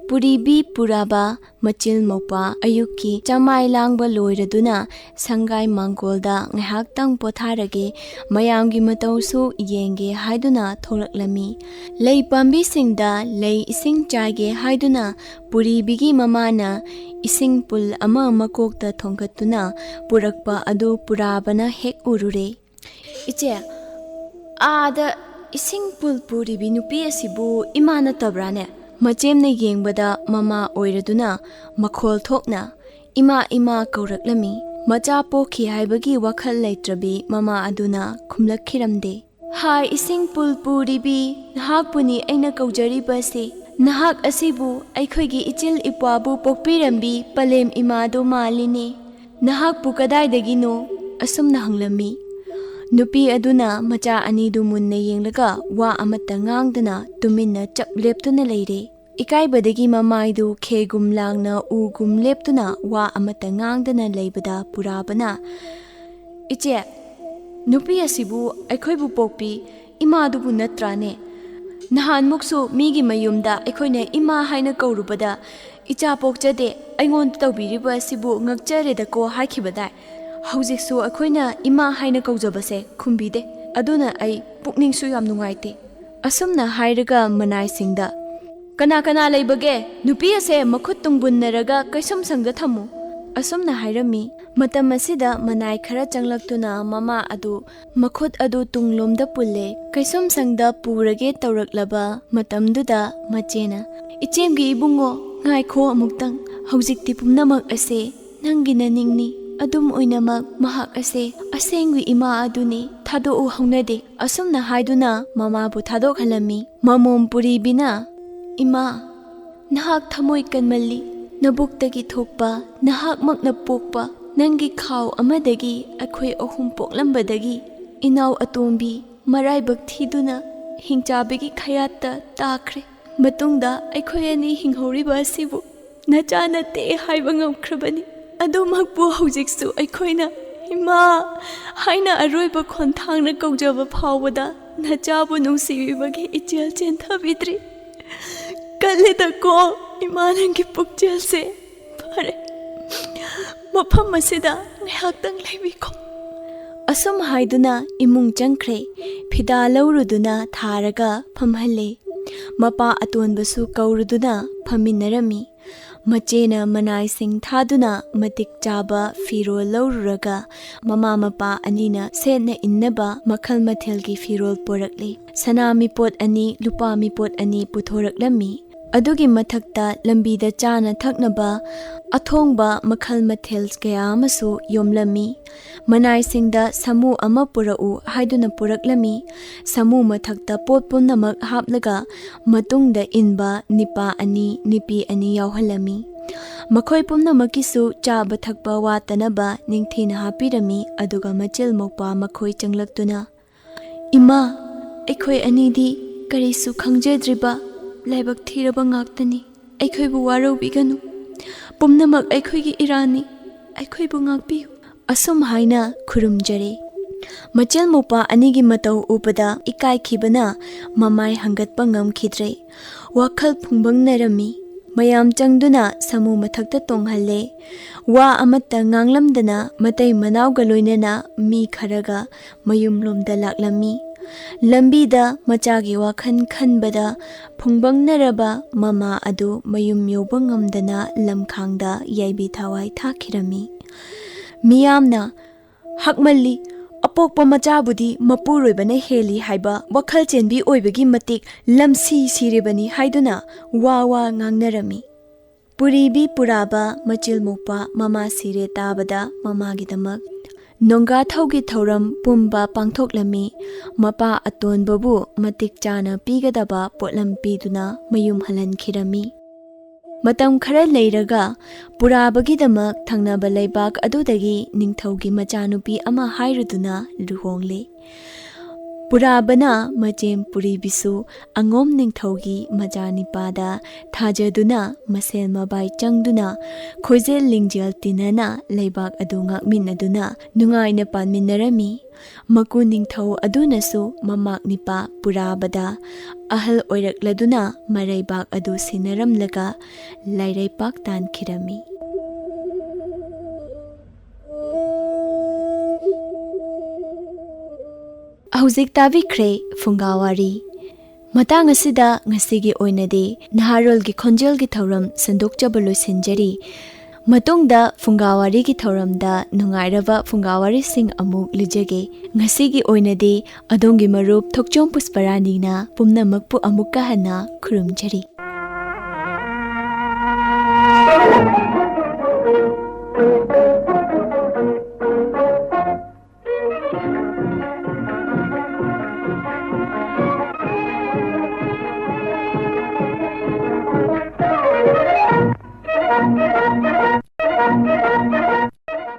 ꯄꯨꯔꯤꯕꯤ ꯄꯨꯔꯥꯕ ꯃꯆꯤꯜ ꯃꯧꯄꯥ ꯑꯌꯨꯛꯀꯤ ꯆꯃꯥꯏ ꯂꯥꯡꯕ ꯂꯣꯏꯔꯗꯨꯅ ꯁꯪꯒꯥꯏ ꯃꯥꯡꯒꯣꯜꯗ ꯉꯥꯏꯍꯥꯛꯇꯪ ꯄꯣꯊꯥꯔꯒꯦ, ꯃꯌꯥꯝꯒꯤ ꯃꯇꯧꯁꯨ ꯌꯦꯡꯒꯦ ꯍꯥꯏꯗꯨꯅ ꯊꯣꯛꯂꯛꯂꯝꯃꯤ꯫ ꯂꯩ ꯄꯥꯝꯕꯤꯁꯤꯡꯗ ꯂꯩ ꯏꯁꯤꯡ ꯆꯥꯏꯒꯦ ꯍꯥꯏꯗꯨꯅ ꯄꯨꯔꯤꯕꯤꯒꯤ ꯃꯃꯥꯅ ꯏꯁꯤꯡ ꯄꯨꯜ ꯑꯃ ꯃꯀꯣꯛꯇ ꯊꯣꯡꯒꯠꯇꯨꯅ ꯄꯨꯔꯛꯄ ꯑꯗꯨ ꯄꯨꯔꯥꯕꯅ ꯍꯦꯛ ꯎꯔꯨꯔꯦ꯫ "ꯏꯆꯦ, ꯑꯥꯗ ꯏꯁꯤꯡ ꯄꯨꯜ ꯄꯨꯔꯤꯕꯤ ꯅꯨꯄꯤ ꯑꯁꯤꯕꯨ ꯏꯃꯥ ꯅꯠꯇꯕ꯭ꯔꯥꯅꯦ?" ꯃꯆꯦꯝꯅ ꯌꯦꯡꯕꯗ ꯃꯃꯥ ꯑꯣꯏꯔꯗꯨꯅ ꯃꯈꯣꯜ ꯊꯣꯛꯅ "ꯏꯃꯥ, ꯏꯃꯥ" ꯀꯧꯔꯛꯂꯝꯃꯤ꯫ ꯃꯆꯥ ꯄꯣꯛꯈꯤ ꯍꯥꯏꯕꯒꯤ ꯋꯥꯈꯜ ꯂꯩꯇ꯭ꯔꯕꯤ ꯃꯃꯥ ꯑꯗꯨꯅ ꯈꯨꯝꯂꯛꯈꯤꯔꯝꯗꯦ꯫ "ꯍꯥꯏ ꯏꯁꯤꯡ ꯄꯨꯜ ꯄꯨꯔꯤꯕꯤ, ꯅꯍꯥꯛꯄꯨꯅꯤ ꯑꯩꯅ ꯀꯧꯖꯔꯤꯕꯁꯤ꯫ ꯅꯍꯥꯛ ꯑꯁꯤꯕꯨ ꯑꯩꯈꯣꯏꯒꯤ ꯏꯆꯤꯜ ꯏꯄ꯭ꯋꯥꯕꯨ ꯄꯣꯛꯄꯤꯔꯝꯕꯤ ꯄꯂꯦꯝ ꯏꯃꯥꯗꯨ ꯃꯥꯜꯂꯤꯅꯦ꯫ ꯅꯍꯥꯛꯄꯨ ꯀꯗꯥꯏꯗꯒꯤꯅꯣ?" ꯑꯁꯨꯝꯅ ꯍꯪꯂꯝꯃꯤ꯫ ꯅꯨꯄꯤ ꯑꯗꯨꯅ ꯃꯆꯥ ꯑꯅꯤꯗꯨ ꯃꯨꯟꯅ ꯌꯦꯡꯂꯒ ꯋꯥ ꯑꯃꯠꯇ ꯉꯥꯡꯗꯅ ꯇꯨꯃꯤꯟꯅ ꯆꯞ ꯂꯦꯞꯇꯨꯅ ꯂꯩꯔꯦ꯫ ꯏꯀꯥꯏꯕꯗꯒꯤ ꯃꯃꯥꯏꯗꯨ ꯈꯦꯒꯨꯝ ꯂꯥꯡꯅ ꯎꯒꯨꯝ ꯂꯦꯞꯇꯨꯅ ꯋꯥ ꯑꯃꯠꯇ ꯉꯥꯡꯗꯅ ꯂꯩꯕꯗ ꯄꯨꯔꯥꯕꯅ, "ꯏꯆꯦ, ꯅꯨꯄꯤ ꯑꯁꯤꯕꯨ ꯑꯩꯈꯣꯏꯕꯨ ꯄꯣꯛꯄꯤ ꯏꯃꯥꯗꯨꯕꯨ ꯅꯠꯇ꯭ꯔꯥꯅꯦ? ꯅꯍꯥꯟꯃꯨꯛꯁꯨ ꯃꯤꯒꯤ ꯃꯌꯨꯝꯗ ꯑꯩꯈꯣꯏꯅ ꯏꯃꯥ ꯍꯥꯏꯅ ꯀꯧꯔꯨꯕꯗ, 'ꯏꯆꯥ ꯄꯣꯛꯆꯗꯦ, ꯑꯩꯉꯣꯟꯗ ꯇꯧꯕꯤꯔꯤꯕ ꯑꯁꯤꯕꯨ ꯉꯛꯆꯔꯦꯗꯀꯣ' ꯍꯥꯏꯈꯤꯕꯗꯥꯏ? ꯍꯧꯖꯤꯛꯁꯨ ꯑꯩꯈꯣꯏꯅ ꯏꯃꯥ ꯍꯥꯏꯅ ꯀꯧꯖꯕꯁꯦ ꯈꯨꯝꯕꯤꯗꯦ꯫ ꯑꯗꯨꯅ ꯑꯩ ꯄꯨꯛꯅꯤꯡꯁꯨ ꯌꯥꯝ ꯅꯨꯡꯉꯥꯏꯇꯦ"꯫ ꯑꯁꯨꯝꯅ ꯍꯥꯏꯔꯒ ꯃꯅꯥꯏꯁꯤꯡꯗ, "ꯀꯅꯥ ꯀꯅꯥ ꯂꯩꯕꯒꯦ? ꯅꯨꯄꯤ ꯑꯁꯦ ꯃꯈꯨꯠ ꯇꯨꯡꯕꯨꯟꯅꯔꯒ ꯀꯩꯁꯨꯝꯁꯪꯗ ꯊꯝꯃꯨ"꯫ ꯑꯁꯨꯝꯅ ꯍꯥꯏꯔꯝꯃꯤ꯫ ꯃꯇꯝ ꯑꯁꯤꯗ ꯃꯅꯥꯏ ꯈꯔ ꯆꯪꯂꯛꯇꯨꯅ ꯃꯃꯥ ꯑꯗꯨ ꯃꯈꯨꯠ ꯑꯗꯨ ꯇꯨꯡꯂꯣꯝꯗ ꯄꯨꯜꯂꯦ꯫ ꯀꯩꯁꯨꯝꯁꯪꯗ ꯄꯨꯔꯒꯦ ꯇꯧꯔꯛꯂꯕ ꯃꯇꯝꯗꯨꯗ ꯃꯆꯦꯅ, "ꯏꯆꯦꯝꯒꯤ ꯏꯕꯨꯡꯉꯣ, ꯉꯥꯏꯈꯣ ꯑꯃꯨꯛꯇꯪ꯫ ꯍꯧꯖꯤꯛꯇꯤ ꯄꯨꯝꯅꯃꯛ ꯑꯁꯦ ꯅꯪꯒꯤ ꯅꯅꯤꯡꯅꯤ꯫ ꯑꯗꯨꯝ ꯑꯣꯏꯅꯃꯛ ꯃꯍꯥꯛ ꯑꯁꯦ ꯑꯁꯦꯡꯕ ꯏꯃꯥ ꯑꯗꯨꯅꯤ꯫ ꯊꯥꯗꯣꯛꯎ ꯍꯧꯅꯗꯦ"꯫ ꯑꯁꯨꯝꯅ ꯍꯥꯏꯗꯨꯅ ꯃꯃꯥꯕꯨ ꯊꯥꯗꯣꯛꯍꯜꯂꯝꯃꯤ꯫ ꯃꯃꯣꯝ ꯄꯨꯔꯤꯕꯤꯅ, "ꯏꯃꯥ, ꯅꯍꯥꯛ ꯊꯃꯣꯏ ꯀꯟꯃꯜꯂꯤ꯫ ꯅꯕꯨꯛꯇꯒꯤ ꯊꯣꯛꯄ, ꯅꯍꯥꯛꯃꯛꯅ ꯄꯣꯛꯄ, ꯅꯪꯒꯤ ꯈꯥꯎ ꯑꯃꯗꯒꯤ ꯑꯩꯈꯣꯏ ꯑꯍꯨꯝ ꯄꯣꯛꯂꯝꯕꯗꯒꯤ ꯏꯅꯥꯎ ꯑꯇꯣꯝꯕꯤ ꯃꯔꯥꯏꯕꯛ ꯊꯤꯗꯨꯅ ꯍꯤꯡꯆꯥꯕꯤꯒꯤ ꯈꯌꯥꯠꯇ ꯇꯥꯈ꯭ꯔꯦ꯫ ꯃꯇꯨꯡꯗ ꯑꯩꯈꯣꯏ ꯑꯅꯤ ꯍꯤꯡꯍꯧꯔꯤꯕ ꯑꯁꯤꯕꯨ ꯅꯆꯥ ꯅꯠꯇꯦ ꯍꯥꯏꯕ ꯉꯝꯈ꯭ꯔꯕꯅꯤ꯫ ꯑꯗꯨꯃꯛꯄꯨ ꯍꯧꯖꯤꯛꯁꯨ ꯑꯩꯈꯣꯏꯅ ꯏꯃꯥ ꯍꯥꯏꯅ ꯑꯔꯣꯏꯕ ꯈꯣꯟꯊꯥꯡꯅ ꯀꯧꯖꯕ ꯐꯥꯎꯕꯗ ꯅꯆꯥꯕꯨ ꯅꯨꯡꯁꯤꯕꯤꯕꯒꯤ ꯏꯆꯦꯜ ꯆꯦꯟꯊꯕꯤꯗ꯭ꯔꯤ꯫ ꯀꯜꯂꯤꯗꯀꯣ ꯏꯃꯥ ꯅꯪꯒꯤ ꯄꯨꯛꯆꯦꯜꯁꯦ꯫ ꯐꯔꯦ, ꯃꯐꯝ ꯑꯁꯤꯗ ꯉꯥꯏꯍꯥꯛꯇꯪ ꯂꯩꯕꯤꯈꯣ꯫ ꯑꯁꯨꯝ ꯍꯥꯏꯗꯨꯅ ꯏꯃꯨꯡ ꯆꯪꯈ꯭ꯔꯦ꯫ ꯐꯤꯗꯥ ꯂꯧꯔꯨꯗꯨꯅ ꯊꯥꯔꯒ ꯐꯝꯍꯜꯂꯦ꯫ ꯃꯄꯥ ꯑꯇꯣꯟꯕꯁꯨ ꯀꯧꯔꯨꯗꯨꯅ ꯐꯝꯃꯤꯟꯅꯔꯝꯃꯤ꯫ ꯃꯆꯦꯅ ꯃꯅꯥꯏꯁꯤꯡ ꯊꯥꯗꯨꯅ ꯃꯇꯤꯛ ꯆꯥꯕ ꯐꯤꯔꯣꯜ ꯂꯧꯔꯨꯔꯒ ꯃꯃꯥ ꯃꯄꯥ ꯑꯅꯤꯅ ꯁꯦꯠꯅ ꯏꯟꯅꯕ ꯃꯈꯜ ꯃꯊꯦꯜꯒꯤ ꯐꯤꯔꯣꯜ ꯄꯣꯔꯛꯂꯤ꯫ ꯁꯅꯥ ꯃꯤꯄꯣꯠ ꯑꯅꯤ, ꯂꯨꯄꯥ ꯃꯤꯄꯣꯠ ꯑꯅꯤ ꯄꯨꯊꯣꯔꯛꯂꯝꯃꯤ꯫ ꯑꯗꯨꯒꯤ ꯃꯊꯛꯇ ꯂꯝꯕꯤꯗ ꯆꯥꯅ ꯊꯛꯅꯕ ꯑꯊꯣꯡꯕ ꯃꯈꯜ ꯃꯊꯦꯜ ꯀꯌꯥ ꯑꯃꯁꯨ ꯌꯣꯝꯂꯝꯃꯤ꯫ ꯃꯅꯥꯏꯁꯤꯡꯗ ꯁꯥꯃꯨ ꯑꯃ ꯄꯨꯔꯛꯎ ꯍꯥꯏꯗꯨꯅ ꯄꯨꯔꯛꯂꯝꯃꯤ꯫ ꯁꯥꯃꯨ ꯃꯊꯛꯇ ꯄꯣꯠ ꯄꯨꯝꯅꯃꯛ ꯍꯥꯞꯂꯒ ꯃꯇꯨꯡꯗ ꯏꯟꯕ ꯅꯤꯄꯥ ꯑꯅꯤ, ꯅꯤꯄꯤ ꯑꯅꯤ ꯌꯥꯎꯍꯜꯂꯝꯃꯤ꯫ ꯃꯈꯣꯏ ꯄꯨꯝꯅꯃꯛꯀꯤꯁꯨ ꯆꯥꯕ ꯊꯛꯄ ꯋꯥꯠꯇꯅꯕ ꯅꯤꯡꯊꯤꯅ ꯍꯥꯞꯄꯤꯔꯝꯃꯤ꯫ ꯑꯗꯨꯒ ꯃꯆꯤꯜ ꯃꯧꯄ꯭ꯋꯥ ꯃꯈꯣꯏ ꯆꯪꯂꯛꯇꯨꯅ, "ꯏꯃꯥ, ꯑꯩꯈꯣꯏ ꯑꯅꯤꯗꯤ ꯀꯔꯤꯁꯨ ꯈꯪꯖꯗ꯭ꯔꯤꯕ ꯂꯥꯏꯕꯛ ꯊꯤꯔꯕ ꯉꯥꯛꯇꯅꯤ꯫ ꯑꯩꯈꯣꯏꯕꯨ ꯋꯥꯔꯧꯕꯤꯒꯅꯨ꯫ ꯄꯨꯝꯅꯃꯛ ꯑꯩꯈꯣꯏꯒꯤ ꯏꯔꯥꯟꯅꯤ꯫ ꯑꯩꯈꯣꯏꯕꯨ ꯉꯥꯛꯄꯤꯌꯨ"꯫ ꯑꯁꯨꯝ ꯍꯥꯏꯅ ꯈꯨꯔꯨꯝꯖꯔꯦ꯫ ꯃꯆꯦꯜ ꯃꯧꯄ꯭ꯋꯥ ꯑꯅꯤꯒꯤ ꯃꯇꯧ ꯎꯕꯗ ꯏꯀꯥꯏꯈꯤꯕꯅ ꯃꯃꯥꯏ ꯍꯪꯒꯠꯄ ꯉꯝꯈꯤꯗ꯭ꯔꯦ꯫ ꯋꯥꯈꯜ ꯐꯨꯡꯕꯪꯅꯔꯝꯃꯤ꯫ ꯃꯌꯥꯝ ꯆꯪꯗꯨꯅ ꯁꯥꯃꯨ ꯃꯊꯛꯇ ꯇꯣꯡꯍꯜꯂꯦ꯫ ꯋꯥ ꯑꯃꯠꯇ ꯉꯥꯡꯂꯝꯗꯅ ꯃꯇꯩ ꯃꯅꯥꯎꯒ ꯂꯣꯏꯅꯅ ꯃꯤ ꯈꯔꯒ ꯃꯌꯨꯝꯂꯣꯝꯗ ꯂꯥꯛꯂꯝꯃꯤ꯫ ꯂꯝꯕꯤꯗ ꯃꯆꯥꯒꯤ ꯋꯥꯈꯜ ꯈꯟꯕꯗ ꯐꯨꯡꯕꯪꯅꯔꯕ ꯃꯃꯥ ꯑꯗꯨ ꯃꯌꯨꯝ ꯌꯧꯕ ꯉꯝꯗꯅ ꯂꯝꯈꯥꯡꯗ ꯌꯥꯏꯕꯤ ꯊꯋꯥꯏ ꯊꯥꯈꯤꯔꯝꯃꯤ꯫ ꯃꯤꯌꯥꯝꯅ, "ꯍꯛꯃꯜꯂꯤ, ꯑꯄꯣꯛꯄ ꯃꯆꯥꯕꯨꯗꯤ ꯃꯄꯨꯔꯣꯏꯕꯅ ꯍꯦꯜꯂꯤ" ꯍꯥꯏꯕ ꯋꯥꯈꯜ ꯆꯦꯟꯕꯤ ꯑꯣꯏꯕꯒꯤ ꯃꯇꯤꯛ ꯂꯝꯁꯤ ꯁꯤꯔꯤꯕꯅꯤ ꯍꯥꯏꯗꯨꯅ ꯋꯥ ꯋꯥ ꯉꯥꯡꯅꯔꯝꯃꯤ꯫ ꯄꯨꯔꯤꯕꯤ ꯄꯨꯔꯥꯕ ꯃꯆꯤꯜ ꯃꯧꯄ꯭ꯋꯥ ꯃꯃꯥ ꯁꯤꯔꯦ ꯇꯥꯕꯗ ꯃꯃꯥꯒꯤꯗꯃꯛ ꯅꯣꯡꯒꯥꯊꯧꯒꯤ ꯊꯧꯔꯝ ꯄꯨꯝꯕ ꯄꯥꯡꯊꯣꯛꯂꯝꯃꯤ꯫ ꯃꯄꯥ ꯑꯇꯣꯟꯕꯕꯨ ꯃꯇꯤꯛ ꯆꯥꯅ ꯄꯤꯒꯗꯕ ꯄꯣꯠꯂꯝ ꯄꯤꯗꯨꯅ ꯃꯌꯨꯝ ꯍꯜꯍꯟꯈꯤꯔꯝꯃꯤ꯫ ꯃꯇꯝ ꯈꯔ ꯂꯩꯔꯒ ꯄꯨꯔꯥꯕꯒꯤꯗꯃꯛ ꯊꯪꯅꯕ ꯂꯩꯕꯥꯛ ꯑꯗꯨꯗꯒꯤ ꯅꯤꯡꯊꯧꯒꯤ ꯃꯆꯥꯅꯨꯄꯤ ꯑꯃ ꯍꯥꯏꯔꯨꯗꯨꯅ ꯂꯨꯍꯣꯡꯂꯦ꯫ ꯄꯨꯔꯥꯕꯅ ꯃꯆꯦꯝ ꯄꯨꯔꯤꯕꯤꯁꯨ ꯑꯉꯣꯝ ꯅꯤꯡꯊꯧꯒꯤ ꯃꯆꯥꯅꯤꯄꯥꯗ ꯊꯥꯖꯗꯨꯅ ꯃꯁꯦꯜ ꯃꯕꯥꯏ ꯆꯪꯗꯨꯅ ꯈꯣꯏꯖꯦꯜ ꯂꯤꯡꯖꯦꯜ ꯇꯤꯟꯅꯅ ꯂꯩꯕꯥꯛ ꯑꯗꯨ ꯉꯥꯛꯃꯤꯟꯅꯗꯨꯅ ꯅꯨꯡꯉꯥꯏꯅ ꯄꯥꯟꯃꯤꯟꯅꯔꯝꯃꯤ꯫ ꯃꯀꯨ ꯅꯤꯡꯊꯧ ꯑꯗꯨꯅꯁꯨ ꯃꯃꯥꯛ ꯅꯤꯄꯥ ꯄꯨꯔꯥꯕꯗ ꯑꯍꯜ ꯑꯣꯏꯔꯛꯂꯗꯨꯅ ꯃꯔꯩꯕꯥꯛ ꯑꯗꯨ ꯁꯤꯟꯅꯔꯝꯂꯒ ꯂꯥꯏꯔꯩꯄꯥꯛ ꯇꯥꯟꯈꯤꯔꯝꯃꯤ꯫ ꯍꯧꯖꯤꯛ ꯇꯥꯕꯤꯈ꯭ꯔꯦ ꯐꯨꯡꯒꯥ ꯋꯥꯔꯤ꯫ ꯃꯇꯥꯡ ꯑꯁꯤꯗ ꯉꯁꯤꯒꯤ ꯑꯣꯏꯅꯗꯤ ꯅꯍꯥꯔꯣꯜꯒꯤ ꯈꯣꯟꯖꯦꯜꯒꯤ ꯊꯧꯔꯝ ꯁꯟꯗꯣꯛꯆꯕ ꯂꯣꯏꯁꯤꯟꯖꯔꯤ꯫ ꯃꯇꯨꯡꯗ ꯐꯨꯡꯒꯥ ꯋꯥꯔꯤꯒꯤ ꯊꯧꯔꯝꯗ ꯅꯨꯡꯉꯥꯏꯔꯕ ꯐꯨꯡꯒꯥ ꯋꯥꯔꯤꯁꯤꯡ ꯑꯃꯨꯛ ꯂꯤꯖꯒꯦ꯫ ꯉꯁꯤꯒꯤ ꯑꯣꯏꯅꯗꯤ ꯑꯗꯣꯝꯒꯤ ꯃꯔꯨꯞ ꯊꯣꯛꯆꯣꯝ ꯄꯨꯁꯄꯔꯥꯅꯤꯅ ꯄꯨꯝꯅꯃꯛꯄꯨ ꯑꯃꯨꯛꯀ ꯍꯟꯅ ꯈꯨꯔꯨꯝꯖꯔꯤ꯫